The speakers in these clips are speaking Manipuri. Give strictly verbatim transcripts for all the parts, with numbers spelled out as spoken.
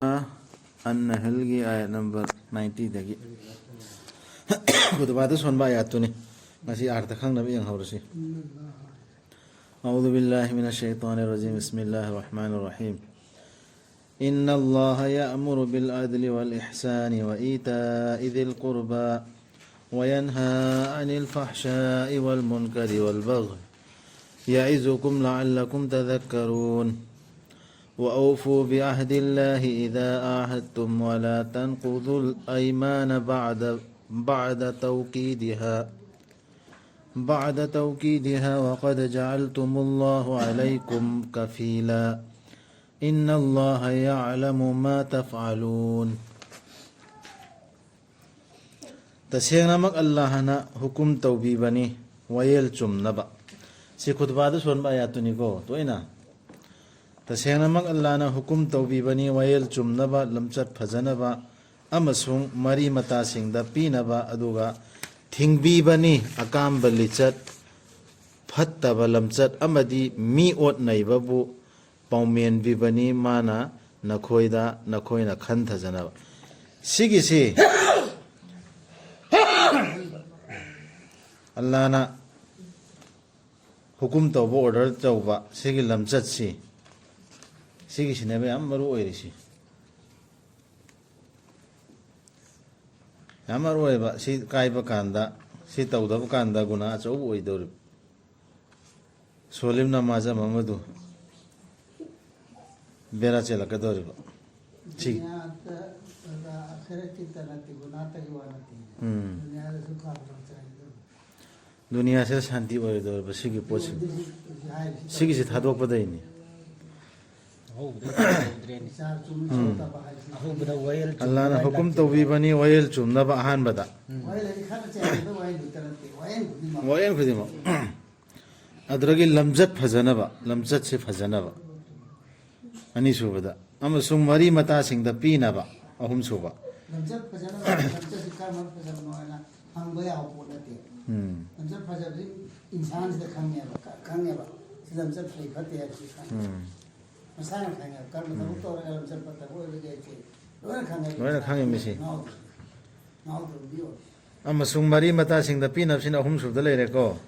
ꯑꯟ ꯅꯍꯜꯒꯤ ꯑꯥꯌꯠ ꯅꯝꯕꯔ ꯅꯥꯏꯟꯇꯤꯗꯒꯤ ꯈꯨꯇꯨꯕꯥꯗ ꯁꯣꯟꯕ ꯑꯥꯌꯥꯠꯇꯨꯅꯤ꯫ ꯉꯁꯤ ꯑꯥꯔꯊ ꯈꯪꯅꯕ ꯌꯦꯡꯍꯧꯔꯁꯤ꯫ أعوذ بالله من الشيطان الرجيم. بسم الله الرحمن الرحيم. إن الله يأمر بالعدل والإحسان وإيتاء ذي القربى وينهى عن الفحشاء والمنكر والبغي يعظكم لعلكم تذكرون. وأوفوا بعهد الله إذا عاهدتم ولا تنقضوا الأيمان بعد بعد توكيدها بعد توكيدها وقد جعلتم الله عليكم كفيلا. إن الله يعلم ما تفعلون. ꯇꯁꯦꯡꯅꯃꯛ ꯑꯜꯂꯥꯍꯅ ꯍꯨꯀꯨꯝ ꯇꯧꯕꯤꯕꯅꯤ ꯋꯥꯌꯦꯜ ꯆꯨꯝꯅꯕ꯫ ꯁꯤ ꯈꯨꯠꯕꯥꯗ ꯁꯣꯟꯕ ꯑꯥꯌꯥꯠꯇꯨꯅꯤꯀꯣ꯫ ꯇꯣꯏꯅ ꯇꯁꯦꯡꯅꯃꯛ ꯑꯜꯂꯥꯍꯅ ꯍꯨꯀꯨꯝ ꯇꯧꯕꯤꯕꯅꯤ ꯋꯥꯌꯦꯜ ꯆꯨꯝꯅꯕ, ꯂꯝꯆꯠ ꯐꯖꯅꯕ ꯑꯃꯁꯨꯡ ꯃꯔꯤ ꯃꯇꯥꯁꯤꯡꯗ ꯄꯤꯅꯕ, ꯑꯗꯨꯒ ꯊꯤꯡꯕꯤꯕꯅꯤ ꯑꯀꯥꯝꯕ ꯂꯤꯆꯠ, ꯐꯠꯇꯕ ꯂꯝꯆꯠ ꯑꯃꯗꯤ ꯃꯤ ꯑꯣꯠ ꯅꯩꯕꯕꯨ ꯄꯥꯎꯃꯦꯟꯕꯤꯕꯅꯤ ꯃꯥꯅ ꯅꯈꯣꯏꯗ, ꯅꯈꯣꯏꯅ ꯈꯟꯊꯖꯅꯕ꯫ ꯁꯤꯒꯤꯁꯤ ꯑꯜꯂꯥꯍꯅ ꯍꯨꯀꯨꯝ ꯇꯧꯕ, ꯑꯣꯔꯗꯔ ꯇꯧꯕ ꯁꯤꯒꯤ ꯂꯝꯆꯠꯁꯤ, ꯁꯤꯒꯤꯁꯤꯅꯦꯕ ꯌꯥꯝ ꯃꯔꯨ ꯑꯣꯏꯔꯤꯁꯤ꯫ ꯌꯥꯝ ꯃꯔꯨ ꯑꯣꯏꯕ꯫ ꯁꯤ ꯀꯥꯏꯕ ꯀꯥꯟꯗ, ꯁꯤ ꯇꯧꯗꯕ ꯀꯥꯟꯗ ꯒꯨꯅꯥ ꯑꯆꯧꯕ ꯑꯣꯏꯗꯧꯔꯤꯕ꯫ ꯁꯣꯂꯤꯝ ꯅꯃꯥꯖ ꯑꯃ ꯑꯃꯗꯨ ꯕꯦꯔꯥ ꯆꯦꯜꯂꯛꯀꯗꯧꯔꯤꯕ꯫ ꯁꯤ ꯗꯨꯅꯤꯌꯥꯗ, ꯑꯈꯤꯔꯠꯀꯤꯇ ꯅꯠꯇꯦ, ꯒꯨꯅꯥꯇꯒꯤ ꯋꯥ ꯅꯠꯇꯦ꯫ ꯎꯝ꯫ ꯗꯨꯅꯤꯌꯥꯗꯁꯨ ꯈꯥ ꯈꯥ ꯆꯥꯏꯒꯗꯧꯔꯤꯕ꯫ ꯗꯨꯅꯤꯌꯥꯁꯤꯗ ꯁꯥꯟꯇꯤ ꯑꯣꯏꯔꯣꯏꯗꯧꯔꯤꯕ ꯁꯤꯒꯤ ꯄꯣꯠꯁꯤ꯫ ꯍꯧꯖꯤꯛ ꯍꯥꯏꯔꯤꯁꯤ ꯁꯤꯒꯤꯁꯤ ꯊꯥꯗꯣꯛꯄꯗꯩꯅꯤ꯫ ꯑꯍꯧꯕꯗ ꯇꯧꯗ꯭ꯔꯦꯅꯦ꯫ ꯏꯆꯥ ꯆꯨꯝ ꯎꯝ꯫ ꯆꯨꯝꯗꯕ ꯍꯥꯏꯁꯤ꯫ ꯑꯍꯧꯕꯗ ꯋꯥꯌꯦꯜ ꯆꯨꯝꯅꯕ ꯑꯜꯂꯥꯍꯅ ꯍꯥꯏ ꯍꯨꯀꯨꯝ ꯂꯥꯛꯇꯣꯏꯅꯦ꯫ ꯇꯧꯕꯤꯕꯅꯤ ꯋꯥꯌꯦꯜ ꯆꯨꯝꯅꯕ ꯑꯍꯥꯟꯕꯗ꯫ ꯎꯝ꯫ ꯋꯥꯌꯦꯜ ꯍꯥꯏꯗꯤ ꯈꯠꯅ ꯆꯩꯅꯕ ꯋꯥꯍꯩꯗꯨꯇ ꯅꯠꯇꯦ, ꯋꯥꯌꯦꯜ ꯈꯨꯗꯤꯡꯃꯛ꯫ ꯋꯥꯌꯦꯜ ꯈꯨꯗꯤꯡꯃꯛ꯫ ꯑꯗꯨꯗꯒꯤ ꯂꯝꯆꯠ ꯐꯖꯅꯕ, ꯂꯝꯆꯠꯁꯦ ꯐꯖꯅꯕ꯫ ꯑꯅꯤꯁꯨꯕꯗ꯫ ꯑꯃꯁꯨꯡ ꯃꯔꯤ ꯃꯇꯥꯁꯤꯡꯗ ꯄꯤꯅꯕ꯫ ꯑꯍꯨꯝꯁꯨꯕ꯫ ꯂꯝꯆꯠ ꯐꯖꯅꯕ, ꯂꯝꯆꯠꯁꯤ ꯀꯔꯝꯕ ꯐꯖꯕꯅꯣ ꯍꯥꯏꯅ ꯍꯪꯕ ꯌꯥꯕ ꯄꯣꯠ ꯅꯠꯇꯦ꯫ ꯎꯝ꯫ ꯂꯝꯆꯠ ꯐꯖꯕꯁꯤ ꯏꯟꯁꯥꯟꯁꯤꯗ ꯈꯪꯉꯦꯕ, ꯈ-, ꯈꯪꯉꯦꯕ꯫ ꯁꯤ ꯂꯝꯆꯠ ꯐꯩ ꯐꯠꯇꯦ ꯍꯥꯏꯕꯁꯤ ꯈꯪꯉꯦ꯫ ꯎꯝ꯫ ꯃꯁꯥꯅ ꯈꯪꯉꯦꯕ꯫ ꯀꯔꯝꯕ ꯊꯕꯛ ꯎꯝ꯫ ꯇꯧꯔꯒ ꯂꯝꯆꯠ ꯐꯠꯇꯕ ꯑꯣꯏꯕꯒꯦ, ꯂꯣꯏꯅ ꯈꯪꯉꯤ꯫ ꯂꯣꯏꯅ ꯈꯪꯉꯤ ꯃꯤꯁꯤ꯫ ꯉꯥꯎꯗ꯭ꯔꯕ ꯃꯤ ꯑꯣꯏꯔꯦ꯫ ꯑꯃꯁꯨꯡ ꯃꯔꯤ ꯃꯇꯥꯁꯤꯡꯗ ꯄꯤꯅꯕꯁꯤꯅ ꯑꯍꯨꯝꯁꯨꯕꯗ ꯂꯩꯔꯦꯀꯣ꯫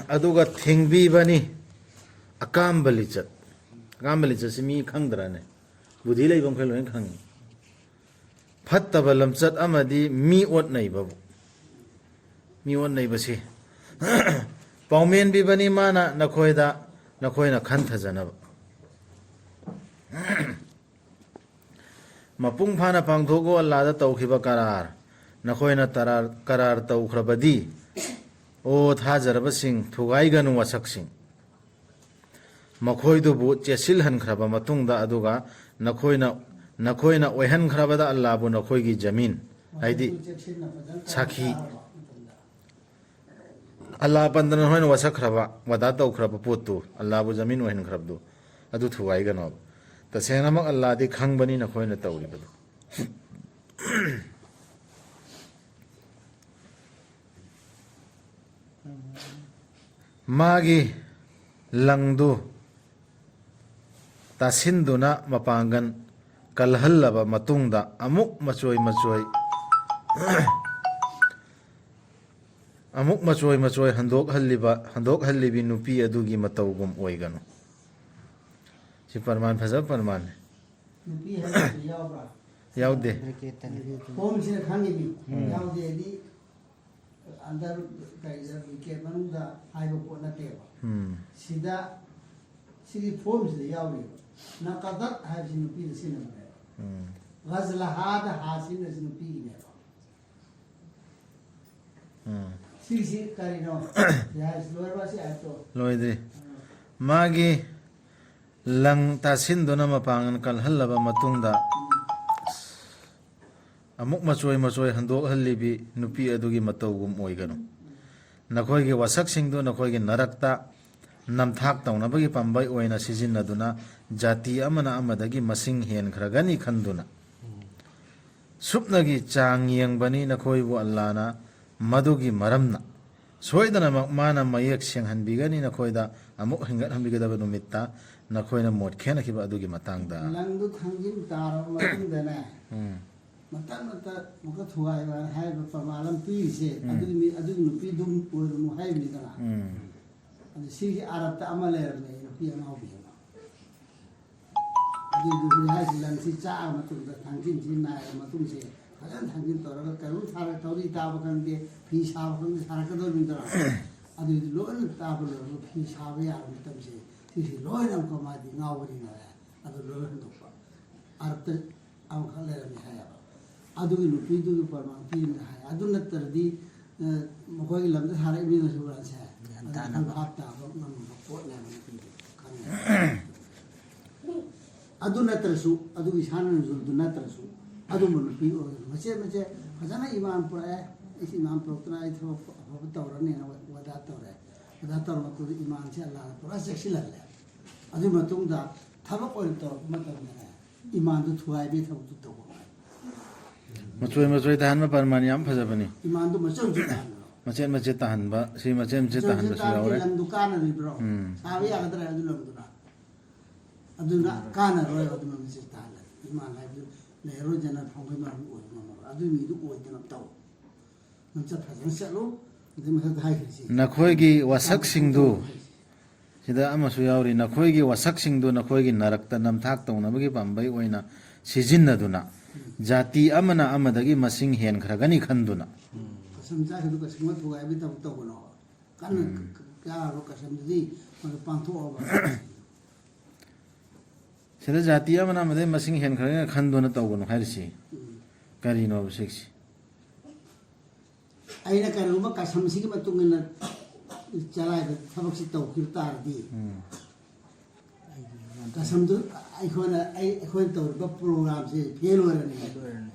ꯑꯗꯨꯒ ꯊꯤꯡꯕꯤꯕꯅꯤ꯫ ꯑꯀꯥꯝꯕ ꯂꯤꯆꯠ꯫ ꯑꯀꯥꯝꯕ ꯂꯤꯆꯠꯁꯤ ꯃꯤ ꯈꯪꯗ꯭ꯔꯅꯦ? ꯕꯨꯙꯤ ꯂꯩꯕ ꯃꯈꯩ ꯂꯣꯏꯅ ꯈꯪꯉꯤ꯫ ꯐꯠꯇꯕ ꯂꯝꯆꯠ ꯑꯃꯗꯤ ꯃꯤ ꯑꯣꯠꯅꯩꯕꯕꯨ꯫ ꯃꯤ ꯑꯣꯠꯅꯩꯕꯁꯤ꯫ ꯄꯥꯎꯃꯦꯟꯕꯤꯕꯅꯤ ꯃꯥꯅ ꯅꯈꯣꯏꯗ, ꯅꯈꯣꯏꯅ ꯈꯟꯊꯖꯅꯕ꯫ ꯃꯄꯨꯡ ꯐꯥꯅ ꯄꯥꯡꯊꯣꯛꯎ ꯑꯜꯂꯥꯗ ꯇꯧꯈꯤꯕ ꯀꯔꯥꯔ꯫ ꯅꯈꯣꯏꯅ ꯇꯔꯥꯔ-, ꯀꯔꯥꯔ ꯇꯧꯈ꯭ꯔꯕꯗꯤ, ꯑꯣ ꯊꯥꯖꯔꯕꯁꯤꯡ, ꯊꯨꯒꯥꯏꯒꯅꯨ ꯋꯥꯁꯛꯁꯤꯡ꯫ ꯃꯈꯣꯏꯗꯨꯕꯨ ꯆꯦꯠꯁꯤꯜꯍꯟꯈ꯭ꯔꯕ ꯃꯇꯨꯡꯗ, ꯑꯗꯨꯒ ꯅꯈꯣꯏꯅ, ꯅꯈꯣꯏꯅ ꯑꯣꯏꯍꯟꯈ꯭ꯔꯕꯗ ꯑꯜꯂꯥꯕꯨ ꯅꯈꯣꯏꯒꯤ ꯖꯃꯤꯟ, ꯍꯥꯏꯗꯤ ꯁꯥꯈꯤ, ꯑꯜꯂꯥ ꯄꯟꯗꯅ ꯅꯈꯣꯏꯅ ꯋꯥꯁꯛꯈ꯭ꯔꯕ, ꯋꯥꯗꯥ ꯇꯧꯈ꯭ꯔꯕ ꯄꯣꯠꯇꯨ, ꯑꯜꯂꯥꯕꯨ ꯖꯃꯤꯟ ꯑꯣꯏꯍꯟꯈ꯭ꯔꯕꯗꯨ, ꯑꯗꯨ ꯊꯨꯒꯥꯏꯒꯅꯣꯕ꯫ ꯇꯁꯦꯡꯅꯃꯛ ꯑꯜꯂꯥꯗꯤ ꯈꯪꯕꯅꯤ ꯅꯈꯣꯏꯅ ꯇꯧꯔꯤꯕꯗꯨ꯫ ꯃꯥꯒꯤ ꯂꯪꯗꯨ ꯇꯥꯁꯤꯟꯗꯨꯅ ꯃꯄꯥꯡꯒꯜ ꯀꯜꯍꯜꯂꯕ ꯃꯇꯨꯡꯗ ꯑꯃꯨꯛ ꯃꯆꯣꯏ ꯃꯆꯣꯏ, ꯑꯃꯨꯛ ꯃꯆꯣꯏ ꯃꯆꯣꯏ ꯍꯟꯗꯣꯛꯍꯜꯂꯤꯕ, ꯍꯟꯗꯣꯛꯍꯜꯂꯤꯕꯤ ꯅꯨꯄꯤ ꯑꯗꯨꯒꯤ ꯃꯇꯧꯒꯨꯝ ꯑꯣꯏꯒꯅꯨ꯫ ꯁꯤ ꯄ꯭ꯔꯃꯥꯟ, ꯐꯖꯕ ꯄ꯭ꯔꯃꯥꯟꯅꯤ꯫ ꯅꯨꯄꯤ ꯍꯥꯏꯕꯁꯤ ꯌꯥꯎꯕ꯭ꯔꯥ? ꯌꯥꯎꯗꯦ꯫ ꯕ꯭ꯔꯦꯀꯦꯠꯇꯅꯤ꯫ ꯐꯣꯝꯁꯤꯅ ꯈꯪꯉꯤꯅꯤ꯫ ꯎꯝ꯫ ꯌꯥꯎꯗꯦꯗꯤ ꯑꯟꯗꯔ ꯀꯔꯤꯗ ꯕ꯭ꯔꯦꯀꯦꯠ ꯃꯅꯨꯡꯗ ꯍꯥꯏꯕ ꯄꯣꯠ ꯅꯠꯇꯦꯕ꯫ ꯎꯝ꯫ ꯁꯤꯗ, ꯁꯤꯒꯤ ꯐꯣꯝꯁꯤꯗ ꯌꯥꯎꯔꯤꯕ ꯅꯀꯗꯠ ꯍꯥꯏꯕꯁꯤ ꯅꯨꯄꯤꯗ ꯁꯤꯖꯤꯟꯅꯕꯅꯦꯕ꯫ ꯎꯝ꯫ ꯒꯖꯂꯍꯥꯗ ꯍꯥ ꯁꯤꯖꯤꯟꯅꯔꯤꯁꯤ ꯅꯨꯄꯤꯒꯤꯅꯦꯕ꯫ ꯎꯝ꯫ ꯁꯤꯒꯤꯁꯤ ꯀꯔꯤꯅꯣ? ꯁꯤ ꯍꯥꯏꯔꯤꯁꯤ ꯂꯣꯏꯔꯕ ꯁꯤ ꯑꯥꯌꯠꯇꯣ? ꯂꯣꯏꯗ꯭ꯔꯤ꯫ ꯎꯝ꯫ ꯃꯥꯒꯤ ꯂꯪ ꯇꯥꯁꯤꯟꯗꯨꯅ ꯃꯄꯥꯡꯒꯜ ꯀꯜꯍꯜꯂꯕ ꯃꯇꯨꯡꯗ, ꯑꯃꯨꯛ ꯃꯆꯣꯏ ꯃꯆꯣꯏ ꯍꯟꯗꯣꯛꯍꯜꯂꯤꯕꯤ ꯅꯨꯄꯤ ꯑꯗꯨꯒꯤ ꯃꯇꯧꯒꯨꯝ ꯑꯣꯏꯒꯅꯨ꯫ ꯅꯈꯣꯏꯒꯤ ꯋꯥꯁꯛꯁꯤꯡꯗꯨ ꯅꯈꯣꯏꯒꯤ ꯅꯔꯛꯇ ꯅꯝꯊꯥꯛ ꯇꯧꯅꯕꯒꯤ ꯄꯥꯝꯕꯩ ꯑꯣꯏꯅ ꯁꯤꯖꯤꯟꯅꯗꯨꯅ, ꯖꯥꯇꯤ ꯑꯃꯅ ꯑꯃꯗꯒꯤ ꯃꯁꯤꯡ ꯍꯦꯟꯈ꯭ꯔꯒꯅꯤ ꯈꯟꯗꯨꯅ꯫ ꯁꯨꯞꯅꯒꯤ ꯆꯥꯡ ꯌꯦꯡꯕꯅꯤ ꯅꯈꯣꯏꯕꯨ ꯑꯜꯂꯥꯅ ꯃꯗꯨꯒꯤ ꯃꯔꯝꯅ꯫ ꯁꯣꯏꯗꯅꯃꯛ ꯃꯥꯅ ꯃꯌꯦꯛ ꯁꯦꯡꯍꯟꯕꯤꯒꯅꯤ ꯅꯈꯣꯏꯗ ꯑꯃꯨꯛ ꯍꯦꯟꯒꯠꯍꯟꯕꯤꯒꯗꯕ ꯅꯨꯃꯤꯠꯇ꯫ ꯅꯈꯣꯏꯅ ꯃꯣꯠ ꯈꯦꯠꯅꯈꯤꯕ ꯑꯗꯨꯒꯤ ꯃꯇꯥꯡꯗ꯫ ꯂꯪꯗꯨ ꯊꯥꯡꯖꯤꯟ ꯇꯥꯔꯕ ꯃꯇꯨꯡꯗꯅꯦ, ꯎꯝ, ꯃꯇꯠ ꯃꯇꯠ ꯑꯃꯨꯛꯀ ꯊꯨꯒꯥꯏꯕ ꯍꯥꯏꯕ ꯄ꯭ꯔꯃꯥꯟ ꯑꯃ ꯄꯤꯔꯤꯁꯦ, ꯎꯝ꯫ ꯑꯗꯨꯒꯤ ꯃꯤ, ꯑꯗꯨꯒꯤ ꯅꯨꯄꯤꯗꯨꯝ ꯑꯣꯏꯔꯨꯅꯨ ꯍꯥꯏꯕꯅꯤꯗꯅ꯫ ꯎꯝ, ꯑꯗꯨ ꯁꯤꯒꯤ ꯑꯥꯔꯠꯇ ꯑꯃ ꯂꯩꯔꯝꯃꯦ, ꯅꯨꯄꯤ ꯑꯉꯥꯎꯕꯤ ꯑꯃ꯫ ꯑꯗꯨꯗꯨ ꯍꯧꯖꯤꯛ ꯍꯥꯏꯁꯤ, ꯂꯪꯁꯤ ꯆꯥꯛꯑ ꯃꯇꯨꯡꯗ, ꯊꯥꯡꯖꯤꯟꯁꯤ ꯅꯥꯏꯔ ꯃꯇꯨꯡꯁꯦ, ꯐꯖꯅ ꯊꯥꯡꯖꯤꯟ ꯇꯧꯔꯒ ꯀꯩꯅꯣꯝ ꯊꯥꯔꯒ, ꯊꯧꯔꯤ ꯇꯥꯕ ꯈꯪꯗꯦ, ꯐꯤ ꯁꯥꯕ ꯈꯪꯗꯦ, ꯁꯥꯔꯛꯀꯗꯧꯔꯤꯅꯤꯗꯅ꯫ ꯑꯗꯨꯗꯤ ꯂꯣꯏꯅ ꯇꯥꯕ ꯂꯣꯏꯔꯒ ꯐꯤ ꯁꯥꯕ ꯌꯥꯕ ꯃꯇꯝꯁꯦ, ꯁꯤꯁꯤ ꯂꯣꯏꯅ ꯑꯃꯨꯛꯀ ꯃꯥꯗꯤ ꯉꯥꯎꯕꯅꯤꯅ, ꯑꯗꯨ ꯂꯣꯏ ꯍꯟꯗꯣꯛꯄ꯫ ꯑꯥꯔꯠꯇ ꯑꯃꯈꯛ ꯂꯩꯔꯝꯃꯤ ꯍꯥꯏꯌꯦꯕ꯫ ꯑꯗꯨꯒꯤ ꯅꯨꯄꯤꯗꯨꯒꯤ ꯄ꯭ꯔꯃꯥꯟ ꯄꯤꯔꯤꯅꯤ ꯍꯥꯏ꯫ ꯑꯗꯨ ꯅꯠꯇ꯭ꯔꯗꯤ, ꯑ, ꯃꯈꯣꯏꯒꯤ ꯂꯝꯗ ꯁꯥꯔꯛꯏꯕ ꯃꯤꯅꯁꯨ ꯂꯥꯟꯁꯦ ꯒ꯭ꯌꯥꯟ ꯑꯗꯨ ꯇꯥꯅꯕ꯫ ꯈꯔ ꯚꯥꯞ ꯇꯥꯕ ꯉꯝꯕ ꯄꯣꯠꯅꯦꯕ ꯅꯨꯄꯤꯗꯨ ꯈꯪꯉꯦ꯫ ꯑꯗꯨ ꯅꯠꯇ꯭ꯔꯁꯨ, ꯑꯗꯨꯒꯤ ꯁꯥꯟꯅ ꯅꯨꯡꯖꯨꯜꯗꯨ ꯅꯠꯇ꯭ꯔꯁꯨ, ꯑꯗꯨꯝꯕ ꯅꯨꯄꯤ ꯑꯣꯏꯔꯁꯨ ꯃꯆꯦꯠ ꯃꯆꯦꯠ ꯐꯖꯅ ꯏꯃꯥꯟ ꯄꯨꯔꯛꯑꯦ, ꯑꯩꯁꯤ ꯏꯃꯥꯟ ꯄꯨꯔꯛꯇꯅ ꯑꯩ ꯊꯕꯛ ꯑꯐꯕ ꯇꯧꯔꯅꯤꯅ ꯋꯥꯗꯥ ꯇꯧꯔꯦ꯫ ꯋꯥꯗꯥ ꯇꯧꯔ ꯃꯇꯨꯡꯗ ꯏꯃꯥꯟꯁꯦ ꯑꯜꯂꯥꯅ ꯄꯨꯔꯥ ꯆꯦꯛꯁꯤꯜꯍꯜꯂꯦ꯫ ꯑꯗꯨꯒꯤ ꯃꯇꯨꯡꯗ ꯊꯕꯛ ꯑꯣꯏꯅ ꯇꯧꯔꯛꯄ ꯃꯇꯝꯗꯅꯦ, ꯏꯃꯥꯟꯗꯨ ꯊꯨꯒꯥꯏꯕꯒꯤ ꯊꯕꯛꯇꯨ ꯇꯧꯕ꯫ ꯃꯆꯣꯏ ꯃꯆꯣꯏ ꯇꯥꯍꯟꯕ ꯄ꯭ꯔꯃꯥꯟ ꯌꯥꯝ ꯐꯖꯕꯅꯤ꯫ ꯏꯃꯥꯟꯗꯨ ꯃꯆꯣꯏ ꯃꯆꯣꯏ ꯇꯥꯍꯟꯕꯗꯣ꯫ ꯃꯆꯦꯠ ꯃꯆꯦꯠ ꯇꯥꯍꯟꯕ, ꯁꯤ ꯃꯆꯦꯠ ꯃꯆꯦꯠ ꯃꯆꯣꯏ ꯃꯆꯣꯏ ꯇꯥꯍꯟꯕꯁꯨ ꯇꯥꯍꯟꯕꯗꯤ ꯌꯥꯎꯔꯦ꯫ ꯂꯪꯗꯨ ꯀꯥꯟꯅꯔꯤꯕ꯭ꯔꯣ? ꯎꯝ꯫ ꯁꯥꯕ ꯌꯥꯒꯗ꯭ꯔꯥ ꯑꯗꯨ ꯂꯪꯗꯨꯅ? ꯑꯗꯨꯅ ꯀꯥꯟꯅꯔꯣꯏ꯫ ꯑꯗꯨꯅ ꯃꯆꯦꯠ ꯇꯥꯍꯜꯂꯦ꯫ ꯏꯃꯥꯟ ꯍꯥꯏꯕꯗꯨ ꯂꯩꯔꯔꯣꯏꯗꯅ ꯐꯪꯕꯩ ꯃꯔꯝ ꯑꯣꯏꯕ ꯉꯝꯃꯔꯣꯏ꯫ ꯑꯗꯨꯒꯤ ꯃꯤꯗꯨ ꯑꯣꯏꯗꯅꯕ ꯇꯧ꯫ ꯅꯪ ꯆꯠ ꯐꯖꯅ ꯆꯠꯂꯨ꯫ ꯑꯗꯩ ꯃꯊꯛꯇ ꯍꯥꯏꯈ꯭ꯔꯤꯁꯤ꯫ ꯅꯈꯣꯏꯒꯤ ꯋꯥꯁꯛꯁꯤꯡꯗꯨ, ꯁꯤꯗ ꯑꯃꯁꯨ ꯌꯥꯎꯔꯤ, "ꯅꯈꯣꯏꯒꯤ ꯋꯥꯁꯛꯁꯤꯡꯗꯨ ꯅꯈꯣꯏꯒꯤ ꯅꯔꯛꯇ ꯅꯝꯊꯥꯛ ꯇꯧꯅꯕꯒꯤ ꯄꯥꯝꯕꯩ ꯑꯣꯏꯅ ꯁꯤꯖꯤꯟꯅꯗꯨꯅ, ꯖꯥꯇꯤ ꯑꯃꯅ ꯑꯃꯗꯒꯤ ꯃꯁꯤꯡ ꯍꯦꯟꯈ꯭ꯔꯒꯅꯤ ꯈꯟꯗꯨꯅ"꯫ ꯀꯁꯝ ꯆꯥꯈꯤꯕꯗꯨ ꯀꯁꯝꯒ ꯊꯨꯒꯥꯏꯕꯒꯤ ꯊꯕꯛ ꯇꯧꯒꯅꯣ꯫ ꯀꯟꯅ ꯆꯥꯔꯕ ꯀꯁꯝꯗꯨꯗꯤ ꯃꯗꯨ ꯄꯥꯡꯊꯣꯛꯑꯕ꯫ ꯁꯤꯗ ꯖꯥꯇꯤ ꯑꯃꯅ ꯑꯃꯗꯒꯤ ꯃꯁꯤꯡ ꯍꯦꯟꯈ꯭ꯔꯒꯅꯤ ꯈꯟꯗꯨꯅ ꯇꯧꯒꯅꯨ ꯍꯥꯏꯔꯤꯁꯤ ꯎꯝ꯫ ꯀꯔꯤꯅꯣꯕ ꯁꯤꯒꯤꯁꯤ? ꯑꯩꯅ ꯀꯔꯤꯒꯨꯝꯕ ꯀꯁꯝꯁꯤꯒꯤ ꯃꯇꯨꯡ ꯏꯟꯅ ꯆꯂꯥꯏꯕ ꯊꯕꯛꯁꯤ ꯇꯧꯈꯤꯕ ꯇꯥꯔꯗꯤ, ꯎꯝ꯫ ꯀꯁꯝꯗꯨ ꯑꯩꯈꯣꯏꯅ, ꯑꯩ, ꯑꯩꯈꯣꯏꯅ ꯇꯧꯔꯤꯕ ꯄ꯭ꯔꯣꯒ꯭ꯔꯥꯝꯁꯦ ꯐꯦꯜ ꯑꯣꯏꯔꯅꯤ꯫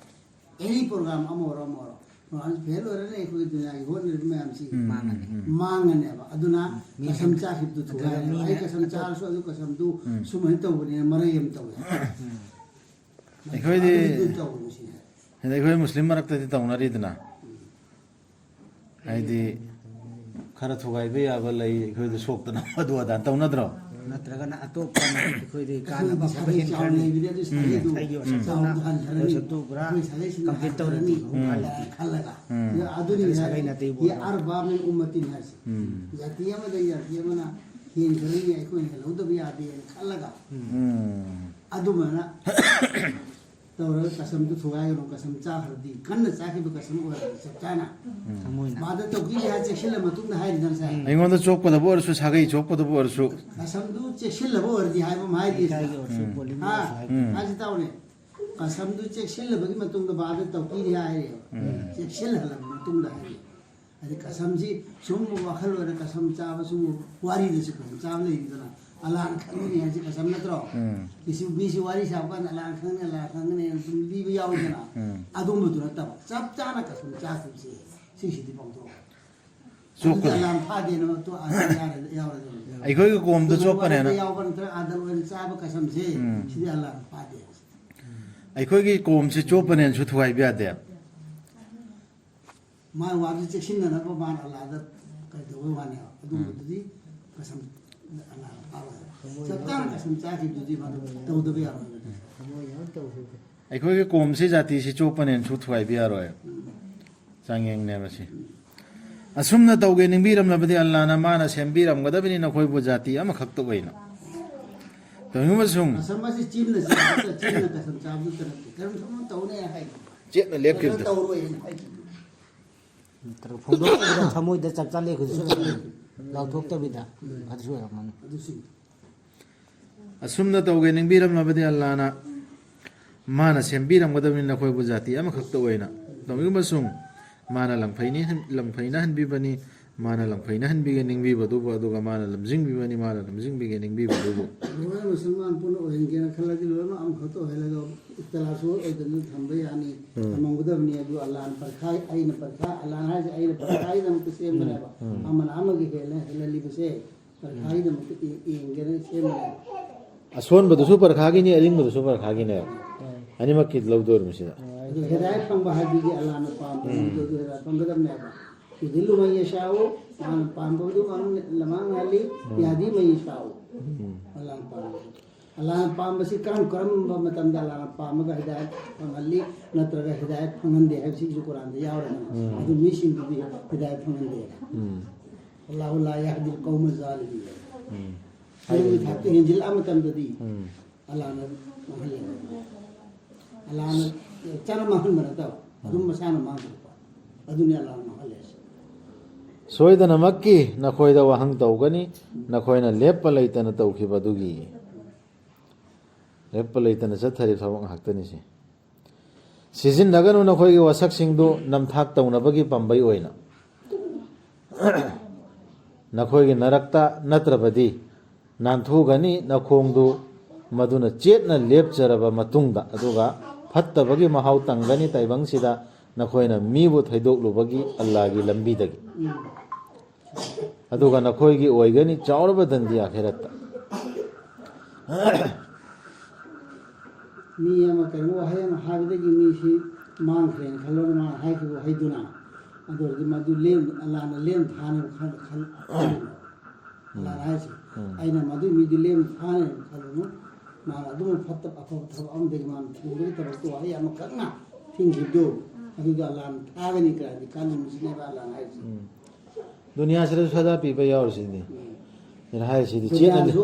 ꯑꯦꯅꯤ ꯄ꯭ꯔꯣꯒ꯭ꯔꯥꯝ ꯑꯃ ꯑꯣꯏꯔꯣ, ꯑꯃ ꯑꯣꯏꯔꯣ, ꯄ꯭ꯔꯣꯒ꯭ꯔꯥꯝꯁꯤ ꯐꯦꯜ ꯑꯣꯏꯔꯅꯤ꯫ ꯑꯩꯈꯣꯏꯒꯤ ꯗꯨꯅꯤꯌꯥꯒꯤ ꯍꯣꯠꯅꯔꯤꯕ ꯃꯌꯥꯝꯁꯤ ꯃꯥꯡꯉꯅꯤ꯫ ꯎꯝ꯫ ꯃꯥꯡꯉꯅꯦꯕ꯫ ꯑꯗꯨꯅ ꯃꯤ ꯀꯁꯝ ꯑꯗꯨꯒ ꯆꯥꯈꯤꯕꯗꯨ ꯑꯗꯨꯒ ꯊꯨꯒꯥꯏꯔꯦꯕ꯫ ꯃꯤꯅ ꯑꯩ ꯀꯁꯝ ꯑꯇꯣꯞ- ꯆꯥꯔꯁꯨ ꯑꯗꯨ ꯀꯁꯝꯗꯨ ꯎꯝ꯫ ꯁꯨꯃꯥꯏꯅ ꯇꯧꯕꯅꯤꯅ ꯃꯔꯩ ꯑꯃ ꯇꯧꯋꯦ꯫ ꯑꯩꯈꯣꯏꯗꯤ ꯑꯗꯨꯒꯤꯗꯨ ꯇꯧꯕꯅꯤ ꯁꯤꯅꯦ꯫ ꯍꯥꯏꯗꯤ ꯑꯩꯈꯣꯏ ꯃꯨꯁꯂꯤꯝ ꯃꯔꯛꯇꯗꯤ ꯇꯧꯅꯔꯤꯗꯅ, ꯍꯥꯏꯗꯤ ꯈꯔ ꯊꯨꯒꯥꯏꯕ ꯌꯥꯕ ꯂꯩ, ꯑꯩꯈꯣꯏꯗ ꯁꯣꯛꯇꯅ ꯑꯗꯨ ꯑꯗꯥ ꯇꯧꯅꯗ꯭ꯔꯣ? ꯅꯠꯇ꯭ꯔꯒꯅ ꯑꯇꯣꯞꯄ ꯑꯩꯈꯣꯏꯗꯒꯤ ꯀꯥꯟꯅꯕ ꯑꯩꯈꯣꯏꯒꯤ ꯑꯐꯕ ꯁꯥꯒꯩ ꯆꯥꯎꯅ ꯍꯦꯟꯈ꯭ꯔꯅꯤ꯫ ꯂꯩꯕꯗꯤ ꯑꯗꯨ ꯎꯝ꯫ ꯁꯥꯒꯩꯗꯨ ꯑꯩꯒꯤ ꯋꯥꯁꯛꯇꯨꯅ ꯆꯥꯎꯅ ꯍꯟꯈ꯭ꯔꯅꯤ, ꯑꯩꯒꯤ ꯋꯥꯁꯛꯇꯨ ꯄꯨꯔꯥ ꯑꯩꯈꯣꯏ ꯁꯥꯒꯩꯁꯤꯅ complete ꯇꯧꯔꯅꯤ꯫ ꯍꯟꯈ꯭ꯔꯅꯤ ꯎꯝ꯫ ꯍꯥꯏꯅ ꯈꯜꯂꯒ꯫ ꯎꯝ꯫ ꯑꯗꯨꯅꯤ ꯑꯗꯨ ꯍꯥꯏ-, ꯁꯥꯒꯩ ꯅꯥꯇꯩ ꯌꯦ ꯄꯣꯟꯅ꯫ ꯑꯔꯕꯥꯕ ꯃꯤꯟ ꯎꯝꯃꯇꯤꯟ ꯍꯥꯏꯁꯦ꯫ ꯎꯝ꯫ ꯖꯥꯇꯤ ꯑꯃꯗꯒꯤ ꯖꯥꯇꯤ ꯑꯃꯅ ꯍꯦꯟꯈ꯭ꯔꯅꯤ, ꯑꯩꯈꯣꯏꯅ ꯍꯦꯜꯍꯧꯗꯕ ꯌꯥꯗꯦꯅ ꯈꯜꯂꯒ ꯎꯝ꯫ ꯑꯗꯨꯃꯥꯏꯅ ꯇꯧꯔꯒ ꯀꯁꯝꯗꯨ ꯊꯨꯒꯥꯏꯒꯅꯨ, ꯀꯁꯝ ꯆꯥꯈ꯭ꯔꯗꯤ ꯀꯟꯅ ꯆꯥꯈꯤꯕ ꯀꯁꯝ ꯑꯣꯏꯔꯗꯤ ꯆꯞ ꯆꯥꯅ ꯊꯃꯣꯏꯅ꯫ ꯃꯥꯗ ꯇꯧꯈꯤꯅꯤ ꯍꯥꯏ ꯆꯦꯛꯁꯤꯜꯂ ꯃꯇꯨꯡꯗ ꯍꯥꯏꯔꯤꯗꯅ ꯉꯁꯥꯏ꯫ ꯑꯩꯉꯣꯟꯗ ꯆꯣꯞꯀꯗꯕ ꯑꯣꯏꯔꯁꯨ, ꯁꯥꯒꯩ ꯆꯣꯞꯀꯗꯕ ꯑꯣꯏꯔꯁꯨ꯫ ꯀꯁꯝꯗꯨ ꯆꯦꯛꯁꯤꯜꯂꯕ ꯑꯣꯏꯔꯗꯤ ꯍꯥꯏꯕ ꯑꯃ ꯍꯥꯏꯔꯤ ꯂꯩꯀꯥꯏꯒꯤ ꯁꯤꯗ꯫ ꯑꯣꯏꯔꯁꯨ ꯎꯝ꯫ ꯄꯣꯂꯤꯡ ꯍꯥ? ꯑꯣꯏꯔꯁꯨ ꯍꯥꯏꯕ꯫ ꯎꯝ꯫ ꯍꯥꯏꯁꯤ ꯇꯥꯎꯅꯦ꯫ ꯀꯁꯝꯗꯨ ꯆꯦꯛꯁꯤꯜꯂꯕꯒꯤ ꯃꯇꯨꯡꯗ ꯕꯥꯗ ꯇꯧꯈꯤꯅꯤ ꯍꯥꯏꯔꯦ꯫ ꯎꯝ꯫ ꯆꯦꯛꯁꯤꯜꯍꯜꯂꯕ ꯃꯇꯨꯡꯗ ꯍꯥꯏꯔꯦ꯫ ꯍꯥꯏꯗꯤ ꯀꯁꯝꯁꯤ ꯁꯨꯝ ꯋꯥꯈꯜ ꯑꯣꯏꯅ ꯀꯁꯝ ꯆꯥꯕ, ꯁꯨꯝ ꯋꯥꯔꯤꯗꯁꯨ ꯀꯁꯝ ꯆꯥꯕ ꯂꯩꯔꯤꯗꯅ, ꯑꯜꯂꯥꯅ ꯈꯪꯒꯅꯤ ꯍꯥꯏꯁꯤ ꯀꯁꯝ ꯅꯠꯇ꯭ꯔꯣ? ꯎꯝ꯫ ꯃꯤꯁꯤ, ꯃꯤꯁꯤ ꯋꯥꯔꯤ ꯁꯥꯕ ꯀꯥꯟꯗ ꯑꯜꯂꯥꯅ ꯈꯪꯒꯅꯤ, ꯑꯜꯂꯥꯅ ꯈꯪꯒꯅꯤ ꯍꯥꯏꯅ ꯁꯨꯝ ꯂꯤꯕ ꯌꯥꯎꯋꯤꯗꯅ, ꯎꯝ꯫ ꯑꯗꯨꯝꯕꯗꯨ ꯅꯠꯇꯕ, ꯆꯞ ꯆꯥꯅ ꯀꯁꯝ ꯆꯥꯈꯤꯕꯁꯦ ꯁꯤꯁꯤꯗꯤ ꯄꯥꯡꯊꯣꯛꯑꯣ꯫ ꯆꯣꯞꯀꯅꯤ꯫ ꯑꯗꯨꯗꯤ ꯑꯜꯂꯥꯅ ꯐꯥꯗꯦꯅ ꯇꯣꯛ-, ꯑꯜꯂꯥ ꯌꯥꯔꯦ, ꯌꯥꯎꯔꯦꯗꯅ꯫ ꯑꯩꯈꯣꯏꯒꯤ ꯀꯣꯝꯗ ꯁꯨꯝ ꯆꯣꯞꯄꯅꯦꯅ꯫ ꯋꯥꯔꯤꯗ ꯌꯥꯎꯕ ꯅꯠꯇ꯭ꯔꯒ ꯑꯥꯗ ꯂꯣꯏꯅ ꯆꯥꯕ ꯀꯁꯝꯁꯦ, ꯎꯝ꯫ ꯁꯤꯗꯤ ꯑꯜꯂꯥꯅ ꯐꯥꯗꯦ꯫ ꯑꯩꯈꯣꯏꯒꯤ ꯀꯣꯝꯁꯦ ꯆꯣꯞꯄꯅꯦꯅꯁꯨ ꯊꯨꯒꯥꯏꯕ ꯌꯥꯗꯦ꯫ ꯃꯥ ꯋꯥꯗꯨ ꯆꯦꯛꯁꯤꯟꯅꯅꯕ ꯃꯥꯅ ꯑꯜꯂꯥꯗ ꯀꯩꯗꯧꯕꯩ ꯋꯥꯅꯦꯕ? ꯑꯗꯨꯝꯕꯗꯨꯗꯤ ꯀꯁꯝ ꯑꯜꯂꯥꯅ ꯐꯥꯔꯣꯏ ꯍꯥꯏꯕ꯫ ꯆꯞ ꯆꯥꯅ ꯀꯁꯝ ꯆꯥꯈꯤꯕꯗꯨꯗꯤ ꯃꯥꯗꯨ ꯇꯧꯗꯕ ꯌꯥꯔꯣꯏ ꯍꯥꯏꯕ꯫ ꯊꯃꯣꯏ ꯌꯥꯝ ꯇꯧꯈꯤꯕꯗꯣ꯫ ꯑꯩꯈꯣꯏꯒꯤ ꯀꯣꯝꯁꯤ ꯖꯥꯇꯤꯁꯤ ꯆꯣꯞꯄꯅꯦꯅꯁꯨ ꯊꯨꯒꯥꯏꯕ ꯌꯥꯔꯣꯏ꯫ ꯎꯝ꯫ ꯆꯥꯡꯌꯦꯡꯅꯦꯕ ꯁꯤ꯫ ꯑꯁꯨꯝꯅ ꯇꯧꯒꯦ ꯅꯤꯡꯕꯤꯔꯝꯂꯕꯗꯤ ꯑꯜꯂꯥꯅ ꯃꯥꯅ ꯁꯦꯝꯕꯤꯔꯝꯒꯗꯕꯅꯤ ꯅꯈꯣꯏꯕꯨ ꯖꯥꯇꯤ ꯑꯃꯈꯛꯇ ꯑꯣꯏꯅ꯫ ꯇꯧꯅꯤꯡꯕꯁꯨꯡ꯫ ꯀꯁꯝ ꯑꯁꯤ ꯆꯤꯟꯅ ꯆꯥꯕꯗ, ꯆꯤꯟꯅ ꯀꯁꯝ ꯆꯥꯕꯗꯨꯇ ꯅꯠꯇꯦ꯫ ꯀꯔꯝ ꯀꯔꯝ ꯇꯧꯅꯤ ꯍꯥꯏ꯫ ꯆꯦꯠꯅ ꯂꯦꯞꯈꯤꯕꯗꯣ꯫ ꯇꯧꯔꯣꯏ ꯍꯥꯏ꯫ ꯅꯠꯇ꯭ꯔꯒ ꯐꯣꯡꯗꯣꯛꯇꯕꯤꯗ ꯊꯃꯣꯏꯗ ꯆꯞ ꯆꯥ ꯂꯦꯞꯈꯤꯕꯁꯨ ꯑꯣꯏꯔꯝꯒꯅꯤ꯫ ꯂꯥꯎꯊꯣꯛꯇꯕꯤꯗ ꯑꯗꯨꯁꯨ ꯑꯣꯏꯔꯝꯒꯅꯤ꯫ ꯑꯗꯨꯁꯤꯡ꯫ ꯑꯁꯨꯝꯅ ꯇꯧꯒꯦ ꯅꯤꯡꯕꯤꯔꯝꯂꯕꯗꯤ ꯑꯜꯂꯥꯅ ꯃꯥꯅ ꯁꯦꯝꯕꯤꯔꯝꯒꯗꯕꯅꯤ ꯅꯈꯣꯏꯕꯨ ꯖꯥꯇꯤ ꯑꯃꯈꯛꯇ ꯑꯣꯏꯅ꯫ ꯇꯧꯅꯤꯡꯕꯁꯨꯡ꯫ ꯃꯥꯅ ꯂꯪꯐꯩꯅꯤ-, ꯂꯪꯐꯩꯅꯍꯟꯕꯤꯕꯅꯤ, ꯃꯥꯅ ꯂꯪꯐꯩꯅꯍꯟꯕꯤꯒꯦ ꯅꯤꯡꯕꯤꯕꯗꯨꯕꯨ, ꯑꯗꯨꯒ ꯃꯥꯅ ꯂꯝꯖꯤꯡꯕꯤꯕꯅꯤ, ꯃꯥꯅ ꯂꯝꯖꯤꯡꯕꯤꯒꯦ ꯅꯤꯡꯕꯤꯕꯗꯨꯕꯨ꯫ ꯂꯣꯏꯅ ꯃꯨꯁꯜꯃꯥꯟ ꯄꯨꯟꯅ ꯑꯣꯏꯍꯟꯒꯦꯅ ꯈꯜꯂꯗꯤ ꯂꯣꯏꯅꯃꯛ ꯑꯃꯈꯛꯇ ꯑꯣꯏꯍꯜꯂꯒ ꯏꯈꯇꯤꯂꯥꯐ ꯑꯣꯏꯗꯅ ꯊꯝꯕ ꯌꯥꯅꯤ, ꯎꯝ꯫ ꯊꯝꯍꯧꯒꯗꯕꯅꯤ꯫ ꯑꯗꯨ ꯑꯜꯂꯥꯅ ꯄꯔꯈꯥ, ꯑꯩꯅ ꯄꯔꯈꯥ, ꯑꯜꯂꯥꯅ ꯍꯥꯏꯁꯦ ꯑꯩꯅ ꯄꯔꯈꯥꯒꯤꯗꯃꯛꯇ ꯁꯦꯝꯕꯅꯦꯕ꯫ ꯎꯝ꯫ ꯑꯃꯅ ꯑꯃꯒꯤ ꯍꯦꯜꯂ ꯍꯦꯜꯍꯜꯂꯤꯕꯁꯦ ꯄꯔꯈꯥꯒꯤꯗꯃꯛꯇ ꯌꯦꯡ-, ꯌꯦꯡꯒꯦꯅ ꯁꯦꯝꯕꯅꯦꯕ꯫ ꯑꯁꯣꯟꯕꯗꯨꯁꯨ ꯄꯔꯈꯥꯒꯤꯅꯤ, ꯑꯔꯤꯡꯕꯗꯨꯁꯨ ꯄꯔꯈꯥꯒꯤꯅꯦꯕ꯫ ꯍꯣꯏ꯫ ꯑꯅꯤꯃꯛꯀꯤ ꯂꯧꯗꯣꯔꯤꯕꯁꯤꯗ꯫ ꯑꯗꯨ ꯍꯤꯗꯥꯌꯠ ꯐꯪꯕ ꯍꯥꯏꯕꯗꯤ ꯑꯜꯂꯥꯅ ꯄꯥꯝꯕ ꯎꯝ꯫ ꯅꯨꯃꯤꯠꯇꯨ ꯑꯗꯨ ꯍꯤꯗꯥꯌꯠ ꯐꯪꯒꯗꯕꯅꯦꯕ꯫ ꯌꯨꯗꯤꯜꯂꯨ ꯃꯟ ꯌꯁꯥꯎ, ꯃꯥꯅ ꯄꯥꯝꯕꯗꯨ ꯃꯥꯡ-, ꯃꯥꯡꯍꯜꯂꯤ, ꯌꯥꯗꯤ ꯃꯟ ꯌꯁꯥꯎ꯫ ꯑꯜꯂꯥꯍꯅ ꯄꯥꯝꯕꯗꯨ꯫ ꯑꯜꯂꯥꯍꯅ ꯄꯥꯝꯕꯁꯤ ꯀꯔꯝ ꯀꯔꯝꯕ ꯃꯇꯝꯗ ꯑꯜꯂꯥꯍꯅ ꯄꯥꯝꯃꯒ ꯍꯤꯗꯥꯌꯠ ꯐꯪꯍꯜꯂꯤ, ꯅꯠꯇ꯭ꯔꯒ ꯍꯤꯗꯥꯌꯠ ꯐꯪꯍꯟꯗꯦ ꯍꯥꯏꯕꯁꯤꯁꯨ ꯀꯨꯔꯥꯟꯗ ꯌꯥꯎꯔꯦ꯫ ꯎꯝ꯫ ꯑꯗꯨ ꯃꯤꯁꯤꯡꯗꯨꯗꯤ ꯍꯤꯗꯥꯌꯠ ꯐꯪꯍꯟꯗꯦ꯫ ꯎꯝ꯫ "ꯑꯜꯂꯥꯍꯨ ꯂꯥ ꯌꯥꯍꯗꯤꯜ ꯀꯧꯃ ꯖꯥꯂꯤꯃꯤꯟ"꯫ ꯎꯝ꯫ ꯍꯥꯏꯕꯒꯤ ꯊꯥꯛꯇ ꯍꯦꯟꯖꯤꯜꯂꯛꯑ ꯃꯇꯝꯗꯗꯤ ꯎꯝ꯫ ꯑꯜꯂꯥꯍꯅ ꯃꯥꯡꯍꯜꯂꯦ꯫ ꯑꯜꯂꯥꯍꯅ ꯆꯔ ꯃꯥꯡꯍꯟꯕ ꯅꯠꯇꯕ, ꯑꯗꯨꯝ ꯃꯁꯥꯅ ꯃꯥꯡꯊꯣꯛꯄ꯫ ꯑꯗꯨꯅꯤ ꯑꯜꯂꯥꯍꯅ ꯃꯥꯡꯍꯜꯂꯦ ꯍꯥꯏꯁꯦ꯫ ꯁꯣꯏꯗꯅꯃꯛꯀꯤ ꯅꯈꯣꯏꯗ ꯋꯥꯍꯪ ꯇꯧꯒꯅꯤ, ꯅꯈꯣꯏꯅ ꯂꯦꯞꯄ ꯂꯩꯇꯅ ꯇꯧꯈꯤꯕ ꯑꯗꯨꯒꯤ꯫ ꯂꯦꯞꯄ ꯂꯩꯇꯅ ꯆꯠꯊꯔꯤꯕ ꯊꯕꯛ ꯉꯥꯛꯇꯅꯤꯁꯦ꯫ ꯁꯤꯖꯤꯟꯅꯒꯅꯨ ꯅꯈꯣꯏꯒꯤ ꯋꯥꯁꯛꯁꯤꯡꯗꯨ ꯅꯝꯊꯥꯛ ꯇꯧꯅꯕꯒꯤ ꯄꯥꯝꯕꯩ ꯑꯣꯏꯅ꯫ ꯅꯈꯣꯏꯒꯤ ꯅꯔꯛꯇ ꯅꯠꯇ꯭ꯔꯕꯗꯤ ꯅꯥꯟꯊꯨꯒꯅꯤ ꯅꯈꯣꯡꯗꯨ, ꯃꯗꯨꯅ ꯆꯦꯠꯅ ꯂꯦꯞꯆꯔꯕ ꯃꯇꯨꯡꯗ, ꯑꯗꯨꯒ ꯐꯠꯇꯕꯒꯤ ꯃꯍꯥꯎ ꯇꯪꯒꯅꯤ ꯇꯥꯏꯕꯪꯁꯤꯗ ꯅꯈꯣꯏꯅ ꯃꯤꯕꯨ ꯊꯩꯗꯣꯛꯂꯨꯕꯒꯤ ꯑꯜꯂꯥꯍꯒꯤ ꯂꯝꯕꯤꯗꯒꯤ꯫ ꯑꯗꯨꯒ ꯅꯈꯣꯏꯒꯤ ꯑꯣꯏꯒꯅꯤ ꯆꯥꯎꯔꯕ ꯗꯟꯗꯤ ꯑꯥꯈꯤꯔꯠꯇ꯫ ꯃꯤ ꯑꯃ ꯀꯩꯅꯣ ꯋꯥꯍꯩ ꯑꯃ ꯍꯥꯏꯕꯗꯒꯤ ꯃꯤꯁꯤ ꯃꯥꯡꯈ꯭ꯔꯦꯅ ꯈꯜꯂꯣꯅꯦ, ꯃꯥꯅ ꯍꯥꯏꯈꯤꯕ ꯋꯥꯍꯩꯗꯨꯅ꯫ ꯑꯗꯨ ꯑꯣꯏꯔꯗꯤ ꯃꯗꯨ ꯂꯦꯝ-, ꯑꯜꯂꯥꯍꯅ ꯂꯦꯝ ꯊꯥꯅꯦꯕ ꯈꯜ-, ꯈꯜ-, ꯈꯜꯂꯤꯅꯦ꯫ ꯑꯜꯂꯥꯍꯅ ꯍꯥꯏꯁꯦ, ꯎꯝ꯫ "ꯑꯩꯅ ꯃꯗꯨꯏ ꯃꯤꯗꯨ ꯂꯦꯝ ꯊꯥꯅꯦꯅ ꯈꯜꯂꯨꯅꯨ꯫ ꯃꯥꯅ ꯑꯗꯨꯝ ꯐꯠꯇꯕ ꯑꯐꯕ ꯊꯕꯛ ꯑꯃꯗꯒꯤ ꯃꯥꯅ ꯊꯤꯡꯕꯒꯤ ꯊꯕꯛꯇꯨ ꯋꯥꯍꯩ ꯑꯃꯈꯛꯅ ꯊꯤꯡꯈꯤꯕꯗꯨ, ꯑꯗꯨꯗ ꯑꯜꯂꯥꯍꯅ ꯊꯥꯒꯅꯤ ꯀꯥꯏꯅꯗꯤ ꯈꯜꯂꯨꯅꯨ" ꯁꯤꯅꯦꯕ ꯑꯜꯂꯥꯍꯅ ꯍꯥꯏꯁꯦ꯫ ꯎꯝ꯫ ꯗꯨꯅꯤꯌꯥꯁꯤꯗꯁꯨ ꯁꯖꯥ ꯄꯤꯕ ꯌꯥꯎꯔꯤꯁꯤꯗꯤ꯫ ꯎꯝ꯫ ꯑꯩꯅ ꯍꯥꯏꯔꯤꯁꯤꯗꯤ ꯆꯦꯠꯅ ꯗꯨꯅꯤꯌꯥꯁꯨ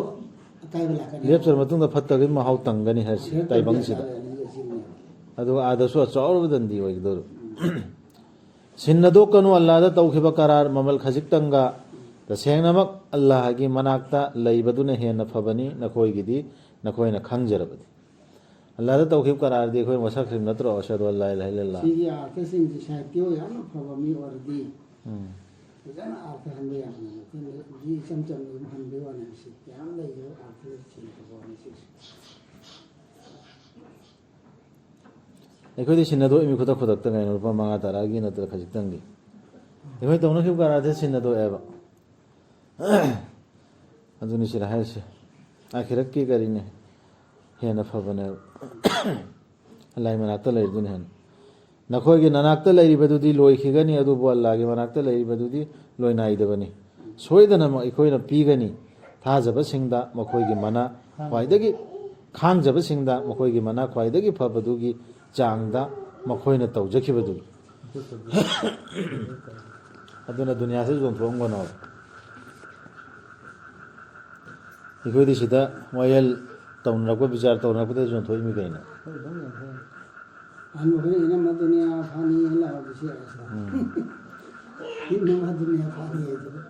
ꯑꯀꯥꯏꯕ ꯂꯥꯛꯀꯅꯤ꯫ ꯂꯦꯞꯆꯔ ꯃꯇꯨꯡꯗ ꯐꯠꯇꯕꯒꯤ ꯃꯍꯥꯎ ꯇꯪꯒꯅꯤ ꯍꯥꯏꯔꯤꯁꯤ ꯑꯥꯈꯤꯔꯠꯇ ꯇꯥꯏꯕꯪꯁꯤꯗ꯫ ꯇꯪꯒꯅꯤ ꯁꯤꯅꯦꯕ꯫ ꯑꯗꯨꯒ ꯑꯥꯗꯁꯨ ꯑꯆꯧꯔꯕ ꯗꯟꯗꯤ ꯑꯣꯏꯒꯗꯧꯔꯤꯕ꯫ ꯎꯝ꯫ ꯁꯤꯟꯅꯗꯣꯛꯀꯅꯨ ꯑꯜꯂꯥꯍꯗ ꯇꯧꯈꯤꯕ ꯀꯔꯥꯔ ꯃꯃꯜ ꯈꯖꯤꯛꯇꯪꯒ꯫ ꯇꯁꯦꯡꯅꯃꯛ ꯑꯜꯂꯥꯍꯒꯤ ꯃꯅꯥꯛꯇ ꯂꯩꯕꯗꯨꯅ ꯍꯦꯟꯅ ꯐꯕꯅꯤ ꯅꯈꯣꯏꯒꯤꯗꯤ, ꯅꯈꯣꯏꯅ ꯈꯪꯖꯔꯕꯗꯤ꯫ ꯑꯜꯂꯥꯍꯗ ꯇꯧꯈꯤꯕ ꯀꯔꯥꯔꯗꯤ ꯑꯩꯈꯣꯏ ꯃꯁꯛ ꯈꯪ ꯅꯠꯇ꯭ꯔꯣ? "ꯑꯁꯍꯗꯨ ꯑꯜꯂꯥ ꯏꯂꯥꯍ ꯏꯜꯂꯜꯂꯥꯍ"꯫ ꯁꯤꯒꯤ ꯑꯥꯔꯊꯁꯤꯡꯁꯤ ꯁꯥꯍꯤꯇ꯭ꯌ ꯑꯣꯏ ꯌꯥꯝꯅ ꯐꯕ ꯃꯤ ꯑꯣꯏꯔꯗꯤ ꯎꯝ꯫ ꯐꯖꯅ ꯑꯥꯔꯊ ꯍꯟꯕ ꯌꯥꯕꯅꯤ꯫ ꯑꯩꯈꯣꯏꯅꯗꯤ ꯏꯆꯝ ꯆꯝꯅ ꯑꯗꯨꯝ ꯍꯟꯕꯩ ꯋꯥꯅꯤ꯫ ꯁꯤ ꯌꯥꯝ ꯂꯩꯈ꯭ꯔꯦ, ꯑꯥꯔꯊ ꯁꯦꯡꯗꯕ ꯋꯥꯅꯤ ꯁꯤꯁꯨ꯫ ꯑꯩꯈꯣꯏꯗꯤ ꯁꯤꯟꯅꯗꯣꯛꯏꯃꯤ ꯈꯨꯗꯛ ꯈꯨꯗꯛꯇ ꯀꯩꯅꯣ, ꯂꯨꯄꯥ ꯃꯉꯥ ꯇꯔꯥꯒꯤ ꯅꯠꯇ꯭ꯔ ꯈꯖꯤꯛꯇꯪꯒꯤ꯫ ꯑꯩꯈꯣꯏ ꯇꯧꯅꯈꯤꯕ ꯀꯔꯥꯔꯗꯤ ꯁꯤꯟꯅꯗꯣꯛꯑꯦꯕ꯫ ꯑꯗꯨꯅꯤ ꯁꯤꯗ ꯍꯥꯏꯔꯤꯁꯦ꯫ ꯑꯥꯈꯤꯔꯠꯀꯤ ꯀꯔꯤꯅꯦ? ꯍꯦꯟꯅ ꯐꯕꯅꯦꯕ꯫ ꯂꯥꯏ ꯃꯅꯥꯛꯇ ꯂꯩꯕꯗꯨꯅ ꯍꯦꯟꯅ꯫ ꯅꯈꯣꯏꯒꯤ ꯅꯅꯥꯛꯇ ꯂꯩꯔꯤꯕꯗꯨꯗꯤ ꯂꯣꯏꯈꯤꯒꯅꯤ, ꯑꯗꯨꯕꯨ ꯑꯜꯂꯥꯒꯤ ꯃꯅꯥꯛꯇ ꯂꯩꯔꯤꯕꯗꯨꯗꯤ ꯂꯣꯏꯅꯥꯏꯗꯕꯅꯤ꯫ ꯁꯣꯏꯗꯅꯃꯛ ꯑꯩꯈꯣꯏꯅ ꯄꯤꯒꯅꯤ꯫ ꯊꯥꯖꯕꯁꯤꯡꯗ ꯃꯈꯣꯏꯒꯤ ꯃꯅꯥ ꯈ꯭ꯋꯥꯏꯗꯒꯤ, ꯈꯥꯡꯖꯕꯁꯤꯡꯗ ꯃꯈꯣꯏꯒꯤ ꯃꯅꯥ ꯈ꯭ꯋꯥꯏꯗꯒꯤ ꯐꯕꯗꯨꯒꯤ ꯆꯥꯡꯗ ꯃꯈꯣꯏꯅ ꯇꯧꯖꯈꯤꯕꯗꯨ꯫ ꯑꯗꯨꯅ ꯗꯨꯅꯤꯌꯥꯁꯤ ꯌꯣꯟꯊꯣꯛꯑꯝꯒꯅꯣ꯫ ꯑꯩꯈꯣꯏꯗꯤ ꯁꯤꯗ ꯋꯥꯌꯦꯜ ꯇꯧꯅꯔꯛꯄ, ꯕꯤꯆꯥꯔ ꯇꯧꯅꯔꯛꯄꯗ ꯌꯣꯟꯊꯣꯛꯏꯃꯤ ꯀꯩꯅꯣ꯫ ꯑꯍꯟꯕ ꯑꯩꯈꯣꯏꯅ ꯏꯅꯝꯃ ꯗꯨꯅꯤꯌꯥ ꯐꯥꯅꯤ ꯍꯥꯏꯅ ꯂꯥꯎꯔꯗꯤ ꯁꯤ ꯌꯥꯔꯦ ꯁꯤꯗ꯫ ꯎꯝ꯫ ꯏꯅꯝꯃ ꯗꯨꯅꯤꯌꯥ ꯐꯥꯅꯤ ꯍꯥꯏꯗꯨꯅ꯫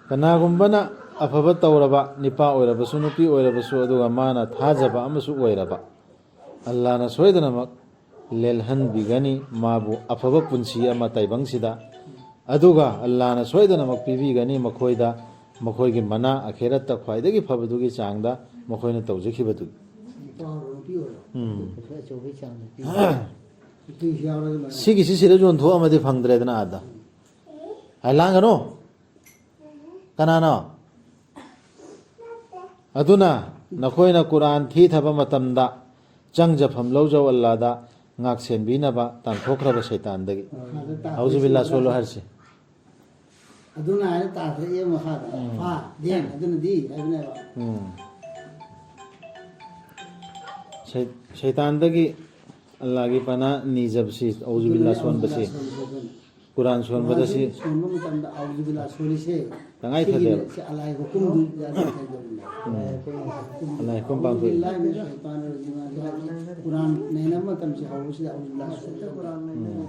ꯀꯅꯥꯒꯨꯝꯕꯅ ꯑꯐꯕ ꯇꯧꯔꯕ, ꯅꯨꯄꯥ ꯑꯣꯏꯔꯕꯁꯨ ꯅꯨꯄꯤ ꯑꯣꯏꯔꯕꯁꯨ, ꯑꯗꯨꯒ ꯃꯥꯅ ꯊꯥꯖꯕ ꯑꯃꯁꯨ ꯑꯣꯏꯔꯕ, ꯑꯜꯂꯥꯅ ꯁꯣꯏꯗꯅꯃꯛ ꯂꯦꯜꯍꯟꯕꯤꯒꯅꯤ ꯃꯥꯕꯨ ꯑꯐꯕ ꯄꯨꯟꯁꯤ ꯑꯃ ꯇꯥꯏꯕꯪꯁꯤꯗ꯫ ꯑꯗꯨꯒ ꯑꯜꯂꯥꯅ ꯁꯣꯏꯗꯅꯃꯛ ꯄꯤꯕꯤꯒꯅꯤ ꯃꯈꯣꯏꯗ ꯃꯈꯣꯏꯒꯤ ꯃꯅꯥ ꯑꯈꯦꯔꯠꯇ ꯈ꯭ꯋꯥꯏꯗꯒꯤ ꯐꯕꯗꯨꯒꯤ ꯆꯥꯡꯗ ꯃꯈꯣꯏꯅ ꯇꯧꯖꯈꯤꯕꯗꯨ꯫ ꯅꯨꯄꯥ ꯑꯣꯏꯔꯣ, ꯅꯨꯄꯤ ꯑꯣꯏꯔꯣ꯫ ꯎꯝ꯫ ꯑꯩꯈꯣꯏ ꯑꯆꯧꯕꯒꯤ ꯆꯥꯡꯗ ꯄꯤ꯫ ꯅꯨꯄꯤꯁꯨ ꯌꯥꯎꯔꯒ ꯂꯣꯏꯔꯦ꯫ ꯁꯤꯒꯤꯁꯤ ꯁꯤꯗ ꯌꯣꯟꯊꯣꯛꯑꯝꯃꯗꯤ ꯐꯪꯗ꯭ꯔꯦꯗꯅ ꯑꯥꯗ꯫ ꯍꯥꯏ ꯂꯥꯡꯒꯅꯨ꯫ ꯀꯅꯥꯅꯣ? ꯑꯗꯨꯅ ꯅꯈꯣꯏꯅ ꯀꯨꯔꯥꯟ ꯊꯤꯊꯕ ꯃꯇꯝꯗ ꯆꯪꯖꯐꯝ ꯂꯧꯖꯧ ꯑꯜꯂꯥꯗ ꯉꯥꯛꯁꯦꯟꯕꯤꯅꯕ ꯇꯥꯟꯊꯣꯛꯈ꯭ꯔꯕ ꯁꯩꯇꯥꯟꯗꯒꯤ꯫ ꯑꯗꯨ ꯇꯥꯛꯄꯤꯁꯤ ꯑꯧꯖꯨ ꯕꯤꯜꯂꯥ ꯁꯣꯜꯂꯣ ꯍꯥꯏꯔꯁꯤ꯫ ꯑꯗꯨꯅ ꯍꯥꯏꯅ ꯇꯥꯊꯔꯛꯑꯦ ꯃꯈꯥꯗ꯫ ꯎꯝ꯫ ꯐꯥ, ꯗꯦꯟ, ꯑꯗꯨꯅꯗꯤ ꯍꯥꯏꯕꯅꯦꯕ꯫ ꯎꯝ꯫ ꯁꯩ-, ꯁꯩꯇꯥꯟꯗꯒꯤ ꯑꯜꯂꯥꯒꯤ ꯄꯅꯥ ꯅꯤꯖꯕꯁꯤ, ꯑꯧꯖꯨ ꯕꯤꯜꯂꯥ ꯁꯣꯟꯕꯁꯤ꯫ ꯀꯨꯔꯥꯟ ꯁꯣꯟꯕꯗ ꯁꯤ ꯁꯣꯟꯕ ꯃꯇꯝꯗ ꯑꯧꯖꯨ ꯕꯤꯜꯂꯥ ꯁꯣꯜꯂꯤꯁꯦ꯫ ꯇꯉꯥꯏ ꯐꯗꯦꯕ꯫ ꯁꯤꯒꯤꯅꯦ, ꯁꯤ ꯑꯜꯂꯥꯍꯤ ꯍꯨꯀꯨꯝꯗꯨ ꯌꯥꯗꯦ ꯍꯥꯏꯗꯕꯅꯦ꯫ ꯎꯝ꯫ ꯑꯜꯂꯥꯍꯤ ꯍꯨꯀꯨꯝ ꯄꯥꯡꯊꯣꯛꯏ꯫ ꯑꯧꯖꯨ ꯕꯤꯜꯂꯥꯍꯤ ꯃꯤꯅ ꯁꯩꯇꯥꯟ ꯔꯖꯤꯝ ꯍꯥꯏꯕꯁꯤ ꯀꯨꯔꯥꯟ ꯅꯩꯅꯕ ꯃꯇꯝꯁꯤ ꯍꯧꯕꯁꯤꯗ ꯑꯧꯖꯨ ꯕꯤꯜꯂꯥ ꯁꯣꯜꯂꯤ꯫ ꯎꯝ꯫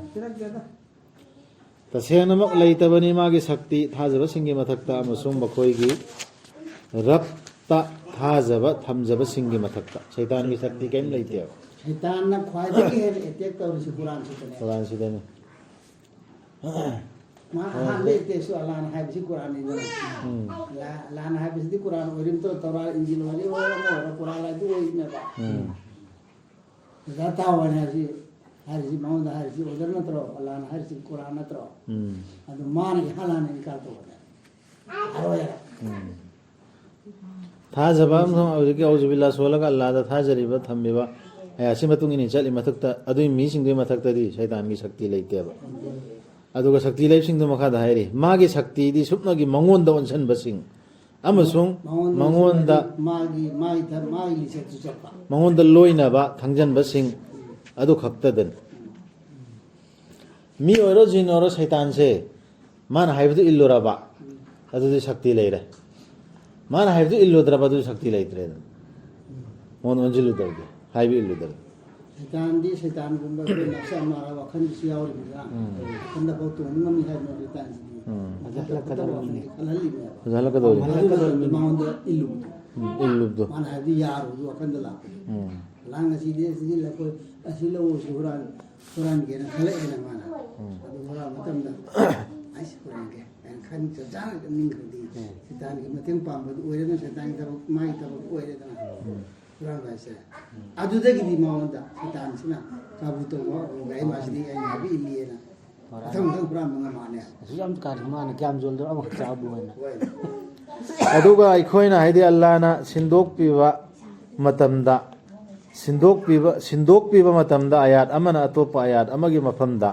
ꯇꯁꯦꯡꯅꯃꯛ ꯂꯩꯇꯕꯅꯤ ꯃꯥꯒꯤ ꯁꯛꯇꯤ ꯊꯥꯖꯕꯁꯤꯡꯒꯤ ꯃꯊꯛꯇ ꯑꯃꯁꯨꯡ ꯃꯈꯣꯏꯒꯤ ꯔꯕꯇ ꯊꯥꯖꯕ ꯊꯝꯖꯕꯁꯤꯡꯒꯤ ꯃꯊꯛꯇ꯫ ꯁꯩꯇꯥꯟꯒꯤ ꯁꯛꯇꯤ ꯀꯔꯤꯝ ꯂꯩꯇꯦꯕ꯫ ꯁꯩꯇꯥꯟꯅ ꯈ꯭ꯋꯥꯏꯗꯒꯤ ꯍꯦꯟꯅ ꯑꯦꯇꯦꯛ ꯇꯧꯔꯤꯁꯤ ꯀꯨꯔꯥꯟꯁꯤꯗꯅꯦ꯫ ꯀꯨꯔꯥꯟꯁꯤꯗꯅꯤ꯫ ꯃꯥ ꯑꯍꯥꯟꯕ ꯑꯦꯇꯦꯛꯁꯨ ꯑꯜꯂꯥꯅ ꯍꯥꯏꯕꯁꯤ ꯀꯨꯔꯥꯟꯅꯤꯗꯅ꯫ ꯎꯝ꯫ ꯑꯜꯂꯥ-, ꯑꯜꯂꯥꯅ ꯍꯥꯏꯕꯁꯤꯗꯤ ꯀꯨꯔꯥꯟ ꯑꯣꯏꯔꯤꯝꯇꯣ, ꯇꯧꯔꯥ, ꯏꯟꯖꯤꯜ ꯑꯣꯏꯔꯤ, ꯑꯣꯏꯔꯣ, ꯑꯃ ꯑꯣꯏꯔꯣ, ꯀꯨꯔꯥꯟ ꯂꯥꯏꯗꯨ ꯑꯣꯏꯔꯤꯅꯦꯕ꯫ ꯎꯝ꯫ ꯑꯣꯖꯥ ꯇꯥꯎ ꯍꯥꯏꯅ ꯍꯥꯏꯔꯤꯁꯤ, ꯍꯥꯏꯔꯤꯁꯤ ꯃꯉꯣꯟꯗ ꯍꯥꯏꯔꯤꯁꯤ ꯑꯣꯔꯗꯔ ꯅꯠꯇ꯭ꯔꯣ? ꯑꯜꯂꯥꯅ ꯍꯥꯏꯔꯤꯁꯤ ꯀꯨꯔꯥꯟ ꯅꯠꯇ꯭ꯔꯣ? ꯎꯝ꯫ ꯑꯗꯨ ꯃꯥꯅ ꯏꯍꯥꯟ ꯍꯥꯟꯅ ꯏꯟꯀꯥꯔ ꯇꯧꯕꯅꯦ꯫ ꯌꯥꯔꯣꯏ ꯍꯥꯏꯔꯦ꯫ ꯎꯝ꯫ ꯊꯥꯖꯕ ꯑꯃꯁꯨꯡ ꯍꯧꯖꯤꯛꯀꯤ ꯑꯧꯖꯨ ꯕꯤꯜꯂꯥ ꯁꯣꯜꯂꯒ ꯑꯜꯂꯥꯗ ꯊꯥꯖꯔꯤꯕ, ꯊꯝꯃꯤꯕ, ꯑꯦ, ꯑꯁꯤ ꯃꯇꯨꯡ ꯏꯟꯅ ꯆꯠꯂꯤ ꯃꯊꯛꯇ, ꯑꯗꯨꯒꯤ ꯃꯤꯁꯤꯡꯗꯨꯒꯤ ꯃꯊꯛꯇꯗꯤ ꯁꯩꯇꯥꯟꯒꯤ ꯁꯛꯇꯤ ꯂꯩꯇꯦꯕ꯫ ꯑꯗꯨꯒ ꯁꯛꯇꯤ ꯂꯩꯕꯁꯤꯡꯗꯨ ꯃꯈꯥꯗ ꯍꯥꯏꯔꯤ, ꯃꯥꯒꯤ ꯁꯛꯇꯤꯗꯤ ꯁꯨꯞꯅꯒꯤ ꯃꯉꯣꯟꯗ ꯑꯣꯟꯁꯤꯟꯕꯁꯤꯡ ꯑꯃꯁꯨꯡ ꯃꯉꯣꯟꯗ ꯃꯉꯣꯟꯗ ꯑꯣꯟꯁꯤꯟꯕꯗꯤ ꯃꯥꯒꯤ, ꯃꯥꯒꯤ ꯊ-, ꯃꯥꯒꯤ ꯂꯤꯆꯠꯁꯨ ꯆꯠꯄ꯫ ꯃꯉꯣꯟꯗ ꯂꯣꯏꯅꯕ ꯊꯥꯡꯖꯟꯕꯁꯤꯡ ꯑꯗꯨ ꯈꯛꯇꯗꯅꯤ꯫ ꯃꯤ ꯑꯣꯏꯔꯣ, ꯖꯤꯟ ꯑꯣꯏꯔꯣ, ꯁꯩꯇꯥꯟꯁꯦ ꯃꯥꯅ ꯍꯥꯏꯕꯗꯨ ꯏꯜꯂꯨꯔꯕ, ꯑꯗꯨꯗꯤ ꯁꯛꯇꯤ ꯂꯩꯔꯦ꯫ ꯃꯥꯅ ꯍꯥꯏꯕꯗꯨ ꯏꯜꯂꯨꯗ꯭ꯔꯕ, ꯑꯗꯨꯗꯤ ꯁꯛꯇꯤ ꯂꯩꯇ꯭ꯔꯦ꯫ ꯃꯉꯣꯟꯗ ꯑꯣꯟꯁꯤꯜꯂꯨꯗ꯭ꯔꯗꯤ, ꯍꯥꯏꯕ ꯏꯜꯂꯨꯗ꯭ꯔꯗꯤ꯫ ꯁꯩꯇꯥꯟꯗꯤ, ꯁꯩꯇꯥꯟꯒꯨꯝꯕ ꯑꯩꯈꯣꯏ ꯅꯞꯁ ꯑꯃꯥꯔꯥ ꯋꯥꯈꯜꯗꯨꯁꯨ ꯌꯥꯎꯔꯤꯕꯅꯤꯅ, ꯎꯝ꯫ ꯋꯥꯈꯜꯗ ꯐꯥꯎ ꯇꯣꯡꯕ ꯉꯝꯃꯤ ꯍꯥꯏꯕ ꯁꯩꯇꯥꯟꯁꯤꯗꯤ꯫ ꯎꯝ꯫ ꯃꯊꯛꯇ ꯈꯜꯍꯜꯂꯤꯅꯦꯕ꯫ ꯈꯜꯍꯜꯂꯤꯅꯦꯕ꯫ ꯍꯧꯖꯤꯛ ꯍꯜꯂꯛꯀꯗꯧꯔꯤꯅꯦ꯫ ꯃꯊꯛꯇ ꯃꯉꯣꯟꯗ ꯏꯜꯂꯨꯕꯗꯣ꯫ ꯎꯝ, ꯏꯜꯂꯨꯕꯗꯣ꯫ ꯃꯥꯅ ꯍꯥꯏꯕꯗꯤ ꯌꯥꯔꯨꯕꯗꯣ ꯋꯥꯈꯜꯗ ꯂꯥꯛꯄꯗꯣ꯫ ꯎꯝ꯫ ꯂꯥꯡ ꯑꯁꯤꯗꯤ, ꯑꯁꯤꯗꯤ ꯂꯐꯣꯏ, ꯑꯁꯤ ꯂꯧ, ꯑꯁꯤ ꯍꯨꯔꯥꯟ, ꯍꯨꯔꯥꯟꯒꯦꯅ ꯈꯜꯂꯛꯑꯦꯅ ꯃꯥꯅ꯫ ꯎꯝ꯫ ꯑꯗꯨ ꯍꯨꯔꯥꯟꯕ ꯃꯇꯝꯗ, "ꯑꯩꯁ ꯍꯨꯔꯥꯟꯒꯦ" ꯍꯥꯏꯅ ꯈꯟ ꯆꯞ ꯆꯥꯅ ꯅꯤꯡꯈ꯭ꯔꯗꯤ, ꯎꯝ꯫ ꯁꯩꯇꯥꯟꯒꯤ ꯃꯇꯦꯡ ꯄꯥꯡꯕꯗꯨ ꯑꯣꯏꯔꯦꯗꯅ, ꯁꯩꯇꯥꯟꯒꯤ ꯊꯕꯛ, ꯃꯥꯒꯤ ꯊꯕꯛ ꯑꯣꯏꯔꯦꯗꯅ꯫ ꯎꯝ꯫ ꯍꯨꯔꯥꯟꯕ ꯍꯥꯏꯁꯦ꯫ ꯎꯝ꯫ ꯑꯗꯨꯗꯒꯤꯗꯤ ꯃꯉꯣꯟꯗ ꯁꯩꯇꯥꯟꯁꯤꯅ ꯀꯥꯕꯨ ꯇꯧꯕ ꯍꯧꯔꯒ, "ꯑꯩ ꯃꯥꯁꯤꯗꯤ ꯑꯩꯅ ꯍꯥꯏꯕ ꯏꯜꯂꯤꯑꯅ" ꯃꯊꯪ ꯃꯊꯪ ꯍꯨꯔꯥꯟꯕ ꯉꯝꯃꯛꯑꯅꯦ꯫ ꯑꯁꯨꯛ ꯌꯥꯝ ꯀꯥꯔꯤ ꯃꯥꯅ ꯀꯌꯥꯝ ꯌꯣꯟꯗꯣꯏꯅꯣ ꯑꯃꯈꯛ ꯆꯥꯕꯕꯨ ꯑꯣꯏꯅ꯫ ꯍꯣꯏ꯫ ꯑꯗꯨꯒ ꯑꯩꯈꯣꯏꯅ, ꯍꯥꯏꯗꯤ ꯑꯜꯂꯥꯅ ꯁꯤꯟꯗꯣꯛꯄꯤꯕ ꯃꯇꯝꯗ, ꯁꯤꯟꯗꯣꯛꯄꯤꯕ, ꯁꯤꯟꯗꯣꯛꯄꯤꯕ ꯃꯇꯝꯗ ꯑꯌꯥꯠ ꯑꯃꯅ ꯑꯇꯣꯞꯄ ꯑꯌꯥꯠ ꯑꯃꯒꯤ ꯃꯐꯝꯗ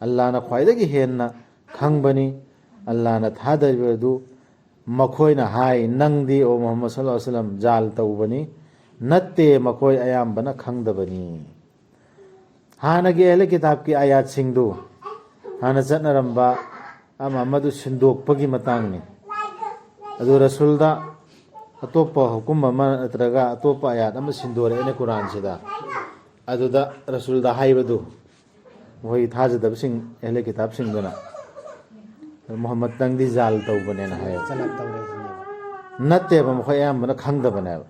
ꯑꯜꯂꯥꯅ ꯈ꯭ꯋꯥꯏꯗꯒꯤ ꯍꯦꯟꯅ ꯈꯪꯕꯅꯤ꯫ ꯑꯜꯂꯥꯅ ꯊꯥꯗꯔꯤꯕ ꯑꯗꯨ ꯃꯈꯣꯏꯅ ꯍꯥꯏ, "ꯅꯪꯗꯤ, ꯑꯣ ꯃꯨꯍꯝꯃꯗ ꯁꯜꯂꯜꯂꯥꯍꯨ ꯑꯂꯩꯍꯤ ꯋꯁꯜꯂꯝ, ꯖꯥꯜ ꯇꯧꯕꯅꯤ"꯫ ꯅꯠꯇꯦ, ꯃꯈꯣꯏ ꯑꯌꯥꯝꯕꯅ ꯈꯪꯗꯕꯅꯤ꯫ ꯍꯥꯟꯅꯒꯤ ꯑꯍꯂꯦ ꯀꯤꯇꯥꯕꯀꯤ ꯑꯌꯥꯠꯁꯤꯡꯗꯨ, ꯍꯥꯟꯅ ꯆꯠꯅꯔꯝꯕ ꯑꯃ ꯑꯃꯗꯨ ꯁꯤꯟꯗꯣꯛꯄꯒꯤ ꯃꯇꯥꯡꯅꯤ꯫ ꯑꯗꯨ ꯔꯁꯨꯜꯗ ꯑꯇꯣꯞꯄ ꯍꯨꯀꯨꯝ ꯑꯃ ꯅꯠꯇ꯭ꯔꯒ ꯑꯇꯣꯞꯄ ꯑꯌꯥꯠ ꯑꯃ ꯁꯤꯟꯗꯣꯔꯛꯑꯦꯅꯦ ꯀꯨꯔꯥꯟꯁꯤꯗ꯫ ꯑꯗꯨꯗ ꯔꯁꯨꯜꯗ ꯍꯥꯏꯕꯗꯨ, ꯃꯈꯣꯏꯒꯤ ꯊꯥꯖꯗꯕꯁꯤꯡ, ꯑꯍꯂꯦ ꯀꯤꯇꯥꯕꯁꯤꯡꯗꯨꯅ, "ꯃꯨꯍꯝꯃꯗ, ꯅꯪꯗꯤ ꯖꯥꯜ ꯇꯧꯕꯅꯦꯅ" ꯍꯥꯏꯌꯦ꯫ ꯆꯂꯥꯛ ꯇꯧꯔꯦ ꯁꯤꯅꯦꯕ꯫ ꯅꯠꯇꯦꯕ, ꯃꯈꯣꯏ ꯑꯌꯥꯝꯕꯅ ꯈꯪꯗꯕꯅꯦꯕ꯫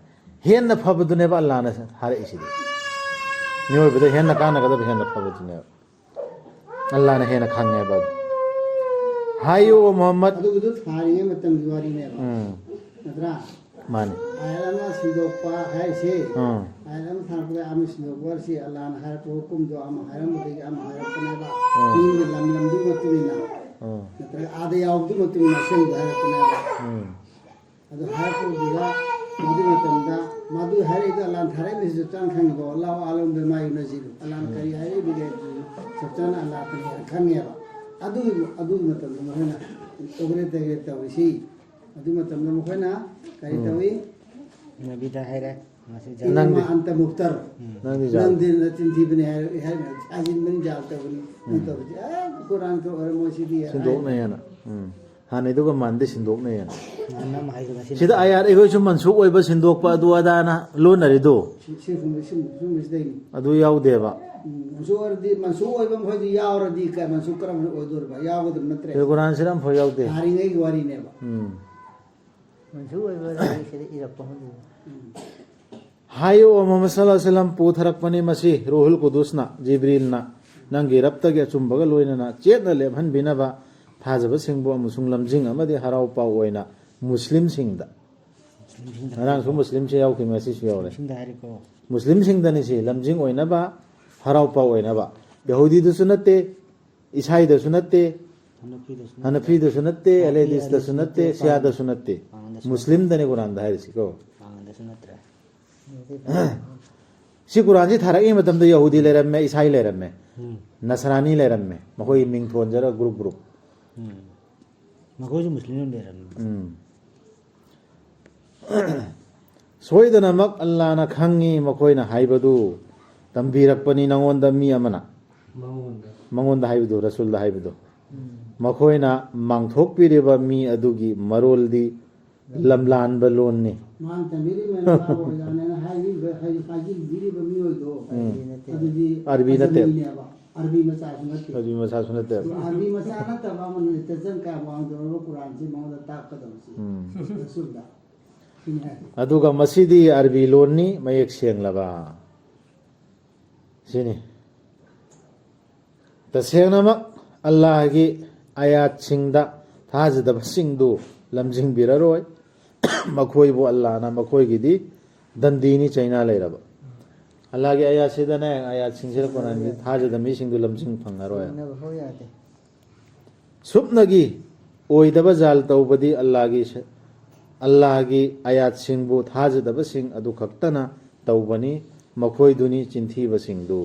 ꯍꯦꯟꯅ ꯐꯕꯗꯨꯅꯦꯕ ꯑꯜꯂꯥꯅ ꯍꯥꯏꯔꯛꯏꯁꯤꯗꯤ꯫ ꯃꯤꯑꯣꯏꯕꯗ ꯍꯦꯟꯅ ꯀꯥꯟꯅꯒꯗꯕ, ꯍꯦꯟꯅ ꯐꯕꯗꯨꯅꯦꯕ꯫ ꯑꯜꯂꯥꯅ ꯍꯦꯟꯅ ꯈꯪꯉꯦꯕ ꯑꯗꯨ꯫ ꯍꯥꯏꯌꯨ, "ꯑꯣ ꯃꯨꯍꯝꯃꯗ"꯫ ꯑꯗꯨꯒꯤꯗꯨ ꯊꯥꯔꯤꯉꯩ ꯃꯇꯝꯒꯤ ꯋꯥꯔꯤꯅꯦꯕ꯫ ꯎꯝ꯫ ꯅꯠꯇ꯭ꯔꯥ? ꯃꯥꯅꯤ꯫ ꯑꯥꯌꯠ ꯑꯃ ꯁꯤꯟꯗꯣꯛꯄ ꯍꯥꯏꯁꯦ, ꯎꯝ꯫ ꯑꯥꯌꯠ ꯑꯃ ꯊꯥꯔꯛꯄꯗ ꯑꯃ ꯁꯤꯟꯗꯣꯛꯄ ꯍꯥꯏꯁꯦ, ꯑꯜꯂꯥꯅ ꯍꯥꯏꯔꯛꯄ ꯍꯨꯀꯨꯝꯗꯣ ꯑꯃ ꯍꯥꯏꯔꯝꯕꯗꯒꯤ ꯑꯃ ꯍꯥꯏꯔꯛꯄꯅꯦꯕ꯫ ꯎꯝ꯫ ꯃꯤꯒꯤ ꯂꯝ ꯂꯝꯗꯨꯒꯤ ꯃꯇꯨꯡ ꯏꯟꯅ, ꯎꯝ꯫ ꯅꯠꯇ꯭ꯔꯒ ꯑꯥꯗ ꯌꯥꯎꯕꯗꯨꯒꯤ ꯃꯇꯨꯡ ꯏꯟꯅ ꯑꯁꯦꯡꯕ ꯍꯥꯏꯔꯛꯄꯅꯦꯕ꯫ ꯎꯝ꯫ ꯑꯗꯨ ꯍꯥꯏꯔꯛꯄꯗꯨꯗ ꯃꯗꯨ ꯃꯇꯝꯗ ꯃꯗꯨ ꯍꯥꯏꯔꯛꯏꯗꯣ ꯑꯜꯂꯥꯍꯅ ꯊꯥꯔꯛꯏꯕꯁꯤꯁꯨ ꯆꯞ ꯆꯥꯅ ꯈꯪꯉꯤꯀꯣ꯫ "ꯑꯜꯂꯥꯍꯨ ꯑꯥꯂꯝ ꯕꯤꯃꯥ ꯌꯨꯅꯖꯤꯂꯨ", ꯑꯜꯂꯥꯍꯅ ꯀꯔꯤ ꯍꯥꯏꯔꯛꯏꯕꯒꯦ ꯍꯥꯏꯕꯗꯨꯁꯨ ꯆꯞ ꯆꯥꯅ ꯑꯜꯂꯥꯍ ꯈꯛꯇꯅꯤ ꯈꯪꯉꯦꯕ꯫ ꯑꯗꯨꯒꯤ ꯑꯗꯨꯒꯤ ꯃꯇꯝꯗ ꯃꯈꯣꯏꯅ ꯇꯧꯒ꯭ꯔꯦ ꯇꯧꯒ꯭ꯔꯦ ꯇꯧꯔꯤꯁꯤ꯫ ꯑꯗꯨ ꯃꯇꯝꯗ ꯃꯈꯣꯏꯅ ꯀꯔꯤ ꯎꯝ꯫ ꯇꯧꯏ? ꯅꯕꯤꯗ ꯍꯥꯏꯔꯦ, ꯃꯁꯤ ꯖꯥꯠ꯫ "ꯏꯟꯅꯃꯥ ꯅꯪꯗꯤ ꯑꯟꯇ ꯃꯨꯐꯇꯔ꯫ ꯎꯝ꯫ ꯅꯪꯗꯤ ꯖꯥꯠ꯫ ꯅꯪꯗꯤ ꯅꯆꯤꯟ ꯊꯤꯕꯅꯤ ꯍꯥꯏ-, ꯍꯥꯏ-, ꯍꯥꯏꯖꯤꯟꯕꯅꯤ, ꯖꯥꯜ ꯇꯧꯕꯅꯤ, ꯅꯪ ꯎꯝ꯫ ꯇꯧꯕꯁꯤ꯫ ꯑꯦ, ꯀꯨꯔꯥꯟꯒ ꯑꯣꯏꯔꯝꯃꯣꯏ ꯁꯤꯗꯤ", ꯍꯥꯏ꯫ ꯁꯤꯟꯗꯣꯛꯅꯩꯌꯦꯅ꯫ ꯎꯝ꯫ ꯍꯥꯟꯅꯩꯗꯨꯒ ꯃꯥꯟꯗꯦ, ꯁꯤꯟꯗꯣꯛꯅꯩꯌꯦꯅ꯫ ꯃꯥꯟꯅꯕ ꯍꯥꯏꯗꯣ ꯉꯁꯤ ꯁꯤꯗ ꯅꯠꯇ꯭ꯔꯣ? ꯑꯥꯌꯥꯠ ꯑꯩꯈꯣꯏꯁꯨ ꯃꯟꯁꯨꯈ ꯑꯣꯏꯕ, ꯁꯤꯟꯗꯣꯛꯄ, ꯑꯗꯨ ꯑꯗꯥꯅ ꯂꯣꯟꯅꯔꯤꯗꯣ꯫ ꯁꯤ-, ꯁꯤ-, ꯁꯤ-, ꯁꯤꯒꯨꯝꯕꯁꯤꯗꯩꯅꯤ꯫ ꯑꯗꯨ ꯌꯥꯎꯗꯦꯕ꯫ ꯎꯝ, ꯃꯟꯁꯨꯈ ꯑꯣꯏꯔꯗꯤ, ꯃꯟꯁꯨꯈ ꯑꯣꯏꯕ ꯃꯈꯣꯏꯗꯤ ꯌꯥꯎꯔꯗꯤ ꯀ-, ꯃꯟꯁꯨꯈ ꯀꯔꯝꯕꯅ ꯑꯣꯏꯗꯣꯔꯤꯕ? ꯌꯥꯎꯒꯗꯕ ꯅꯠꯇ꯭ꯔꯦ꯫ ꯁꯤꯗ ꯀꯨꯔꯥꯟꯁꯤꯗ ꯑꯝꯐꯥꯎ ꯌꯥꯎꯗꯦ꯫ ꯊꯥꯔꯤꯉꯩꯒꯤ ꯋꯥꯔꯤꯅꯦꯕ꯫ ꯎꯝ꯫ ꯃꯟꯁꯨꯈ ꯑꯣꯏꯕ ꯂꯥꯏꯔꯤꯛꯁꯤꯗ ꯏꯔꯛꯄ ꯍꯧꯖꯤꯛ꯫ ꯎꯝ꯫ ꯍꯥꯏꯌꯣ, ꯃꯨꯍꯝꯃꯗ ꯁꯜꯂꯜꯂꯥꯍꯨ ꯑꯂꯩꯍꯤ ꯋꯁꯜꯂꯝ ꯄꯨꯊꯔꯛꯄꯅꯤ ꯃꯁꯤ, ꯔꯨꯍꯨꯜ ꯀꯨꯗꯨꯁꯅ, ꯖꯤꯕ꯭ꯔꯤꯜꯅ, ꯅꯪꯒꯤ ꯔꯕꯇꯒꯤ ꯑꯆꯨꯝꯕꯒ ꯂꯣꯏꯅꯅ ꯆꯦꯠꯅ ꯂꯦꯞꯍꯟꯕꯤꯅꯕ, ꯊꯥꯖꯕꯁꯤꯡꯕꯨ ꯑꯃꯁꯨꯡ ꯂꯝꯖꯤꯡ ꯑꯃꯗꯤ ꯍꯔꯥꯎ ꯄꯥꯎ ꯑꯣꯏꯅ ꯃꯨꯁꯂꯤꯝꯁꯤꯡꯗ꯫ ꯃꯨꯁꯂꯤꯝꯁꯤꯡꯗ ꯉꯔꯥꯡꯁꯨ ꯍꯥꯏꯔꯤꯀꯣ꯫ ꯃꯨꯁꯂꯤꯝꯁꯤ ꯌꯥꯎꯈꯤ, ꯉꯁꯤꯁꯨ ꯌꯥꯎꯔꯦ꯫ ꯃꯨꯁꯂꯤꯝꯗ ꯍꯥꯏꯔꯤꯀꯣ꯫ ꯃꯨꯁꯂꯤꯝꯁꯤꯡꯗꯅꯤ ꯁꯤ ꯂꯝꯖꯤꯡ ꯑꯣꯏꯅꯕ, ꯍꯔꯥꯎ ꯄꯥꯎ ꯑꯣꯏꯅꯕ꯫ ꯌꯍꯨꯗꯤꯗꯁꯨ ꯅꯠꯇꯦ, ꯏꯁꯥꯏꯗꯁꯨ ꯅꯠꯇꯦ, ꯍꯅꯐꯤꯗꯁꯨ ꯅꯠꯇꯦ, ꯍꯅꯐꯤꯗꯁꯨ ꯅꯠꯇꯦ, ꯄꯥꯄꯤ ꯑꯦꯂꯦꯗꯤꯁꯇꯁꯨ ꯑꯂꯤꯗꯁꯨ ꯅꯠꯇꯦ, ꯅꯠꯇꯦ, ꯁꯤꯌꯥꯗꯁꯨ ꯅꯠꯇꯦ꯫ ꯄꯥꯉꯟꯗꯁꯨ ꯅꯠꯇꯦ꯫ ꯃꯨꯁꯂꯤꯝꯗꯅꯤ ꯀꯨꯔꯥꯟꯗ ꯍꯥꯏꯔꯤꯁꯤꯀꯣ꯫ ꯄꯥꯉꯟꯗꯁꯨ ꯅꯠꯇ꯭ꯔꯦ꯫ ꯁꯤ ꯀꯨꯔꯥꯟꯁꯤ ꯊꯥꯔꯛꯏ ꯃꯇꯝꯗ ꯌꯍꯨꯗꯤ ꯂꯩꯔꯝꯃꯦ, ꯏꯁꯥꯏ ꯂꯩꯔꯝꯃꯦ, ꯎꯝ꯫ ꯅꯁꯔꯥꯅꯤ ꯂꯩꯔꯝꯃꯦ, ꯃꯈꯣꯏ ꯃꯤꯡ ꯊꯣꯟꯖꯔ group group꯫ ꯎꯝ꯫ ꯃꯈꯣꯏꯁꯨ ꯃꯨꯁꯂꯤꯝ ꯑꯣꯏꯅ ꯂꯩꯔꯝꯃꯤ꯫ ꯎꯝ꯫ ꯁꯣꯏꯗꯅꯃꯛ ꯑꯜꯂꯥꯅ ꯈꯪꯉꯤ ꯃꯈꯣꯏꯅ ꯍꯥꯏꯕꯗꯨ, ꯇꯝꯕꯤꯔꯛꯄꯅꯤ ꯅꯉꯣꯟꯗ ꯃꯤ ꯑꯃꯅ꯫ ꯃꯉꯣꯟꯗ꯫ ꯃꯉꯣꯟꯗ ꯍꯥꯏꯕꯗꯨ, ꯔꯁꯨꯜꯗ ꯍꯥꯏꯕꯗꯨ꯫ ꯎꯝ꯫ ꯃꯈꯣꯏꯅ ꯃꯥꯡꯊꯣꯛꯄꯤꯔꯤꯕ ꯃꯤ ꯑꯗꯨꯒꯤ ꯃꯔꯣꯜꯗꯤ ꯂꯝꯂꯥꯟꯕ ꯂꯣꯟꯅꯤ꯫ ꯃꯥꯅ ꯇꯝꯕꯤꯔꯤꯕ ꯃꯌꯥꯝ ꯑꯣꯖꯥꯅ ꯍꯥꯏꯕꯤꯕ, ꯍꯥꯏ-, ꯍꯥꯏꯖꯤꯟꯕꯤꯔꯤꯕ ꯃꯤꯑꯣꯏꯗꯣ, ꯎꯝ꯫ ꯑꯗꯨꯗꯤ ꯑꯔꯕꯤ ꯅꯠꯇꯦ꯫ ꯑꯖꯃꯤꯅꯦꯕ꯫ ꯑꯔꯕꯤ ꯃꯆꯥꯁꯨ ꯅꯠꯇꯦ꯫ ꯑꯔꯕꯤ ꯃꯆꯥꯁꯨ ꯅꯠꯇꯦ꯫ ꯑꯗꯨ ꯑꯔꯕꯤ ꯃꯆꯥ ꯅꯠꯇꯕ ꯑꯃꯅ ꯂꯤꯇꯔꯦꯆꯔ ꯀꯌꯥꯝ ꯋꯥꯡꯗꯧꯔꯕ ꯀꯨꯔꯥꯟꯁꯤ ꯃꯉꯣꯟꯗ ꯇꯥꯛꯀꯗꯕꯁꯤ꯫ ꯎꯝ꯫ ꯔꯁꯨꯜꯗ꯫ ꯁꯤꯅꯤ ꯍꯥꯏꯁꯦ꯫ ꯑꯗꯨꯒ ꯃꯁꯤꯗꯤ ꯑꯔꯕꯤ ꯂꯣꯟꯅꯤ, ꯃꯌꯦꯛ ꯁꯦꯡꯂꯕ꯫ ꯁꯤꯅꯤ꯫ ꯇꯁꯦꯡꯅꯃꯛ ꯑꯜꯂꯥꯍꯒꯤ ꯑꯌꯥꯠꯁꯤꯡꯗ ꯊꯥꯖꯗꯕꯁꯤꯡꯗꯨ ꯂꯝꯖꯤꯡꯕꯤꯔꯔꯣꯏ꯫ ꯃꯈꯣꯏꯕꯨ ꯑꯜꯂꯥꯍꯅ ꯃꯈꯣꯏꯒꯤꯗꯤ ꯗꯟꯗꯤꯅꯤ, ꯆꯩꯅꯥ ꯂꯩꯔꯕ꯫ ꯑꯜꯂꯥꯍꯒꯤ ꯑꯌꯥꯠꯁꯤꯗꯅꯦ, ꯑꯌꯥꯠꯁꯤꯡꯁꯤꯗ ꯀꯣꯔꯥꯟꯒꯤ ꯊꯥꯖꯗꯕ ꯃꯤꯁꯤꯡꯗꯨ ꯂꯝꯖꯤꯡ ꯐꯪꯉꯔꯣꯏ꯫ ꯌꯦꯡꯅꯕ ꯍꯣꯏ ꯌꯥꯗꯦ꯫ ꯁꯨꯞꯅꯒꯤ ꯑꯣꯏꯗꯕ ꯖꯥꯜ ꯇꯧꯕꯗꯤ ꯑꯜꯂꯥꯍꯒꯤ ꯁ-, ꯑꯜꯂꯥꯍꯒꯤ ꯑꯌꯥꯠꯁꯤꯡꯕꯨ ꯊꯥꯖꯗꯕꯁꯤꯡ ꯑꯗꯨ ꯈꯛꯇꯅ ꯇꯧꯕꯅꯤ, ꯃꯈꯣꯏꯗꯨꯅꯤ ꯆꯤꯟꯊꯤꯕꯁꯤꯡꯗꯨ꯫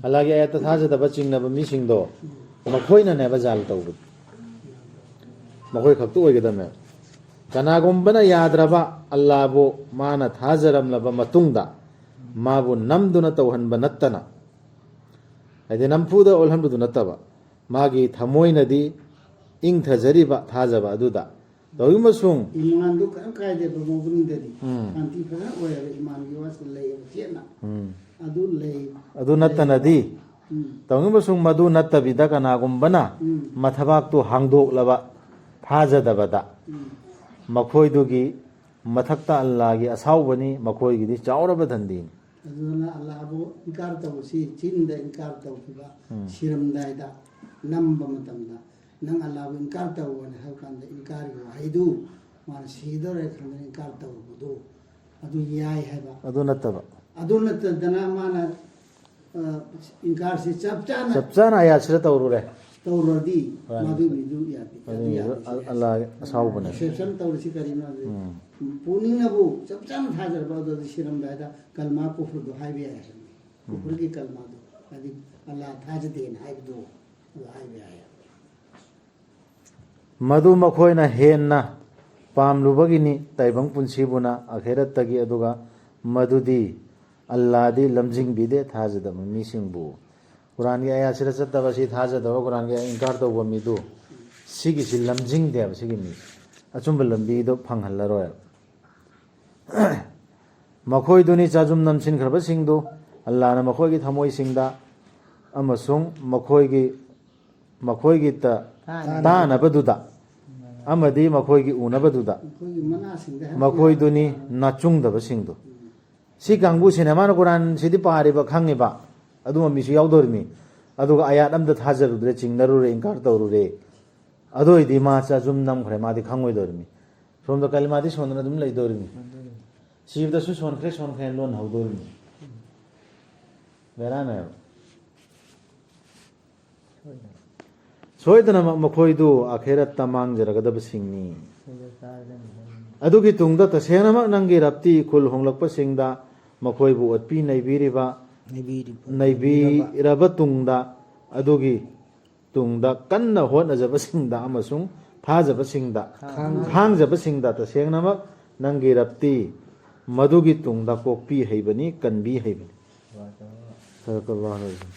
ꯑꯜꯂꯥꯍꯒꯤ ꯑꯌꯥꯠꯇ ꯊꯥꯖꯗꯕ ꯆꯤꯡꯅꯕ ꯃꯤꯁꯤꯡꯗꯣ ꯃꯈꯣꯏꯅꯅꯦꯕ ꯖꯥꯜ ꯇꯧꯕꯗꯨ꯫ ꯃꯈꯣꯏ ꯈꯛꯇ ꯑꯣꯏꯒꯗꯕꯅꯦꯕ꯫ ꯀꯅꯥꯒꯨꯝꯕꯅ ꯌꯥꯗ꯭ꯔꯕ ꯑꯜꯂꯥꯍꯕꯨ ꯃꯥꯅ ꯊꯥꯖꯔꯝꯂꯕ ꯃꯇꯨꯡꯗ ꯃꯥꯕꯨ ꯅꯝꯗꯨꯅ ꯇꯧꯍꯟꯕ ꯅꯠꯇꯅ, ꯍꯥꯏꯗꯤ ꯅꯝꯐꯨꯗ ꯑꯣꯜꯍꯟꯕꯗꯨ ꯅꯠꯇꯕ, ꯃꯥꯒꯤ ꯊꯃꯣꯏꯅꯗꯤ ꯏꯪꯊꯖꯔꯤꯕ ꯊꯥꯖꯕ ꯑꯗꯨꯗ꯫ ꯇꯧꯏꯃꯁꯨꯡ ꯏꯃꯥꯟꯗꯨ ꯀꯔꯤꯝ ꯀꯥꯏꯗꯦꯕ ꯃꯒꯨꯟꯗꯗꯤ꯫ ꯎꯝ꯫ ꯁꯥꯟꯇꯤ ꯐꯖꯅ ꯑꯣꯏꯌꯦꯕ ꯏꯃꯥꯟꯒꯤ ꯋꯥꯁꯤ ꯂꯩꯌꯦꯕ ꯆꯦꯠꯅ꯫ ꯎꯝ꯫ ꯑꯗꯨ ꯂꯩ꯫ ꯑꯗꯨ ꯅꯠꯇꯅꯗꯤ꯫ ꯎꯝ꯫ ꯇꯧꯏꯃꯁꯨꯡ ꯃꯗꯨ ꯅꯠꯇꯕꯤꯗ ꯀꯅꯥꯒꯨꯝꯕꯅ ꯎꯝ꯫ ꯃꯊꯕꯥꯛꯇꯨ ꯍꯥꯡꯗꯣꯛꯂꯕ ꯊꯥꯖꯗꯕꯗ ꯎꯝ꯫ ꯃꯈꯣꯏꯗꯨꯒꯤ ꯃꯊꯛꯇ ꯑꯜꯂꯥꯍꯒꯤ ꯑꯁꯥꯎꯕꯅꯤ, ꯃꯈꯣꯏꯒꯤꯗꯤ ꯆꯥꯎꯔꯕ ꯗꯟꯗꯤꯅꯤ꯫ ꯑꯗꯨꯅ ꯑꯜꯂꯥꯍꯕꯨ ꯏꯟꯀꯥꯔ ꯇꯧꯕꯁꯤ ꯆꯤꯟꯗ ꯏꯟꯀꯥꯔ ꯇꯧꯈꯤꯕ, ꯎꯝ꯫ ꯁꯤꯔꯝꯗꯥꯏꯗ ꯅꯝꯕ ꯃꯇꯝꯗ ꯅꯪ ꯑꯜꯂꯥꯍꯕꯨ ꯏꯟꯀꯥꯔ ꯇꯧꯕꯅꯤ ꯍꯥꯏꯕ ꯀꯥꯟꯗ ꯏꯟꯀꯥꯔꯒꯤ ꯋꯥꯍꯩꯗꯨ ꯃꯥꯅ ꯁꯤꯗꯧꯔꯦ ꯈꯪꯗꯅ ꯏꯟꯀꯥꯔ ꯇꯧꯔꯨꯕꯗꯨ ꯑꯗꯨ ꯌꯥꯏ ꯍꯥꯏꯕ꯫ ꯑꯗꯨ ꯅꯠꯇꯕ꯫ ꯑꯗꯨ ꯅꯠꯇꯗꯅ ꯃꯥꯅ, ꯑ, ꯏꯟꯀꯥꯔꯁꯤ ꯆꯞ ꯆꯥꯅ ꯆꯞ ꯆꯥꯅ ꯑꯌꯥꯠꯁꯤꯗ ꯇꯧꯔꯨꯔꯦ꯫ ꯇꯧꯔꯗꯤ ꯍꯣꯏ꯫ ꯃꯗꯨ ꯃꯤꯗꯨ ꯌꯥꯗꯦ꯫ ꯃꯗꯨ ꯌꯥꯗꯦ, ꯃꯤꯗꯨ ꯌꯥꯗꯦ꯫ ꯑꯜ-, ꯑꯜꯂꯥꯍꯒꯤ ꯑꯁꯥꯎꯕꯅꯦ꯫ Exception ꯇꯧꯔꯤꯁꯤ ꯀꯔꯤꯅꯣ ꯍꯥꯏꯕꯗꯤ ꯎꯝ꯫ ꯄꯨꯛꯅꯤꯡꯅꯕꯨ ꯆꯞ ꯆꯥꯅ ꯊꯥꯖꯔꯕ ꯑꯗꯨꯗꯤ ꯁꯤꯔꯝꯗꯥꯏꯗ ꯀꯜꯃꯥ ꯀꯨꯐ꯭ꯔꯗꯨ ꯍꯥꯏꯕ ꯌꯥꯏ ꯍꯥꯏꯕꯅꯤ꯫ ꯎꯝ꯫ ꯀꯨꯐ꯭ꯔꯒꯤ ꯀꯜꯃꯥꯗꯨ, ꯍꯥꯏꯗꯤ ꯑꯜꯂꯥꯍ ꯊꯥꯖꯗꯦꯅ ꯍꯥꯏꯕꯗꯨ ꯑꯗꯨ ꯍꯥꯏꯕ ꯌꯥꯏ ꯍꯥꯏꯕꯅꯤ꯫ ꯃꯗꯨ ꯃꯈꯣꯏꯅ ꯍꯦꯟꯅ ꯄꯥꯝꯂꯨꯕꯒꯤꯅꯤ, ꯇꯥꯏꯕꯪ ꯄꯨꯟꯁꯤꯕꯨꯅ ꯑꯈꯦꯔꯠꯇꯒꯤ, ꯑꯗꯨꯒ ꯃꯗꯨꯗꯤ ꯑꯜꯂꯥꯍꯗꯤ ꯂꯝꯖꯤꯡꯕꯤꯗꯦ ꯊꯥꯖꯗꯕ ꯃꯤꯁꯤꯡꯕꯨ꯫ ꯀꯨꯔꯥꯟꯒꯤ ꯑꯌꯥꯠꯁꯤꯗ ꯆꯠꯇꯕ ꯑꯁꯤ ꯊꯥꯖꯗꯕ, ꯀꯨꯔꯥꯟꯒꯤ ꯏꯟꯀꯥꯔ ꯇꯧꯕ ꯃꯤꯗꯨ, ꯁꯤꯒꯤꯁꯤ ꯂꯝꯖꯤꯡꯗꯦꯕ, ꯁꯤꯒꯤ ꯃꯤ ꯑꯆꯨꯝꯕ ꯂꯝꯕꯤꯗꯣ ꯐꯪꯍꯜꯂꯔꯣꯏꯕ꯫ ꯃꯈꯣꯏꯗꯨꯅꯤ ꯆꯥꯖꯨꯝ ꯅꯝꯁꯤꯟꯈ꯭ꯔꯕꯁꯤꯡꯗꯨ, ꯑꯜꯂꯥꯍꯅ ꯃꯈꯣꯏꯒꯤ ꯊꯃꯣꯏꯁꯤꯡꯗ ꯑꯃꯁꯨꯡ ꯃꯈꯣꯏꯒꯤ, ꯃꯈꯣꯏꯒꯤ ꯇ-, ꯇꯥꯅꯕ꯫ ꯇꯥꯅꯕꯗꯨꯗ ꯑꯃꯗꯤ ꯃꯈꯣꯏꯒꯤ ꯎꯅꯕꯗꯨꯗ ꯃꯈꯣꯏꯒꯤ ꯃꯅꯥꯁꯤꯡꯗ ꯍꯥꯏꯕ ꯃꯈꯣꯏꯗꯨꯅꯤ ꯌꯥꯗꯕ꯫ ꯅꯥꯆꯨꯡꯗꯕꯁꯤꯡꯗꯨ꯫ ꯁꯤ ꯀꯥꯡꯕꯨꯁꯤꯅ ꯃꯥꯅ ꯀꯨꯔꯥꯟꯁꯤꯗꯤ ꯄꯥꯔꯤꯕ ꯈꯪꯉꯤꯕ, ꯑꯗꯨꯝꯕ ꯃꯤꯁꯨ ꯌꯥꯎꯗꯧꯔꯤꯃꯤ꯫ ꯑꯗꯨꯒ ꯑꯌꯥꯠ ꯑꯝꯗ ꯊꯥꯖꯔꯨꯗ꯭ꯔꯦ, ꯆꯤꯡꯅꯔꯨꯔꯦ, ꯏꯟꯀꯥꯔ ꯇꯧꯔꯨꯔꯦ꯫ ꯑꯗꯨ ꯑꯣꯏꯗꯤ ꯃꯥ ꯆꯥꯖꯨꯝ ꯅꯝꯈ꯭ꯔꯦ, ꯃꯥꯗꯤ ꯈꯪꯉꯣꯏꯗꯧꯔꯤꯃꯤ꯫ ꯁꯣꯝꯗ ꯀꯂꯤꯃꯥꯗꯤ ꯁꯣꯟꯗꯅ ꯑꯗꯨꯝ ꯂꯩꯗꯧꯔꯤꯃꯤ꯫ ꯁꯤꯕꯗꯁꯨ ꯁꯣꯟꯈ꯭ꯔꯦ, ꯁꯣꯟꯈ꯭ꯔꯦ ꯍꯥꯏꯅ ꯂꯣꯟꯍꯧꯗꯧꯔꯤꯃꯤ꯫ ꯕꯦꯔꯥꯅꯦꯕ꯫ ꯁꯣꯏꯗꯅꯃꯛ ꯃꯈꯣꯏꯗꯨ ꯑꯥꯈꯦꯔꯠꯇ ꯃꯥꯡꯖꯔꯒꯗꯕꯁꯤꯡꯅꯤ꯫ ꯑꯗꯨꯒꯤ ꯇꯨꯡꯗ ꯇꯁꯦꯡꯅꯃꯛ ꯅꯪꯒꯤ ꯔꯞꯇꯤ ꯏꯈꯨꯜ ꯍꯣꯡꯂꯛꯄꯁꯤꯡꯗ ꯃꯈꯣꯏꯕꯨ ꯑꯣꯠꯄꯤ ꯅꯩꯕꯤꯔꯤꯕ, ꯅꯩꯕꯤꯔꯤꯕ, ꯅꯩꯕꯤꯔꯕ ꯇꯨꯡꯗ, ꯑꯗꯨꯒꯤ ꯇꯨꯡꯗ ꯀꯟꯅ ꯍꯣꯠꯅꯖꯕꯁꯤꯡꯗ ꯑꯃꯁꯨꯡ ꯊꯥꯖꯕꯁꯤꯡꯗ, ꯈꯥꯡ- ꯈꯥꯡꯖꯕꯁꯤꯡꯗ ꯇꯁꯦꯡꯅꯃꯛ ꯅꯪꯒꯤ ꯔꯞꯇꯤ ꯃꯗꯨꯒꯤ ꯇꯨꯡꯗ ꯀꯣꯛꯄꯤ ꯍꯩꯕꯅꯤ, ꯀꯟꯕꯤ ꯍꯩꯕꯅꯤ꯫ ꯁꯗꯀꯜꯂꯥꯍꯨ ꯑꯂꯥꯖꯤꯝ꯫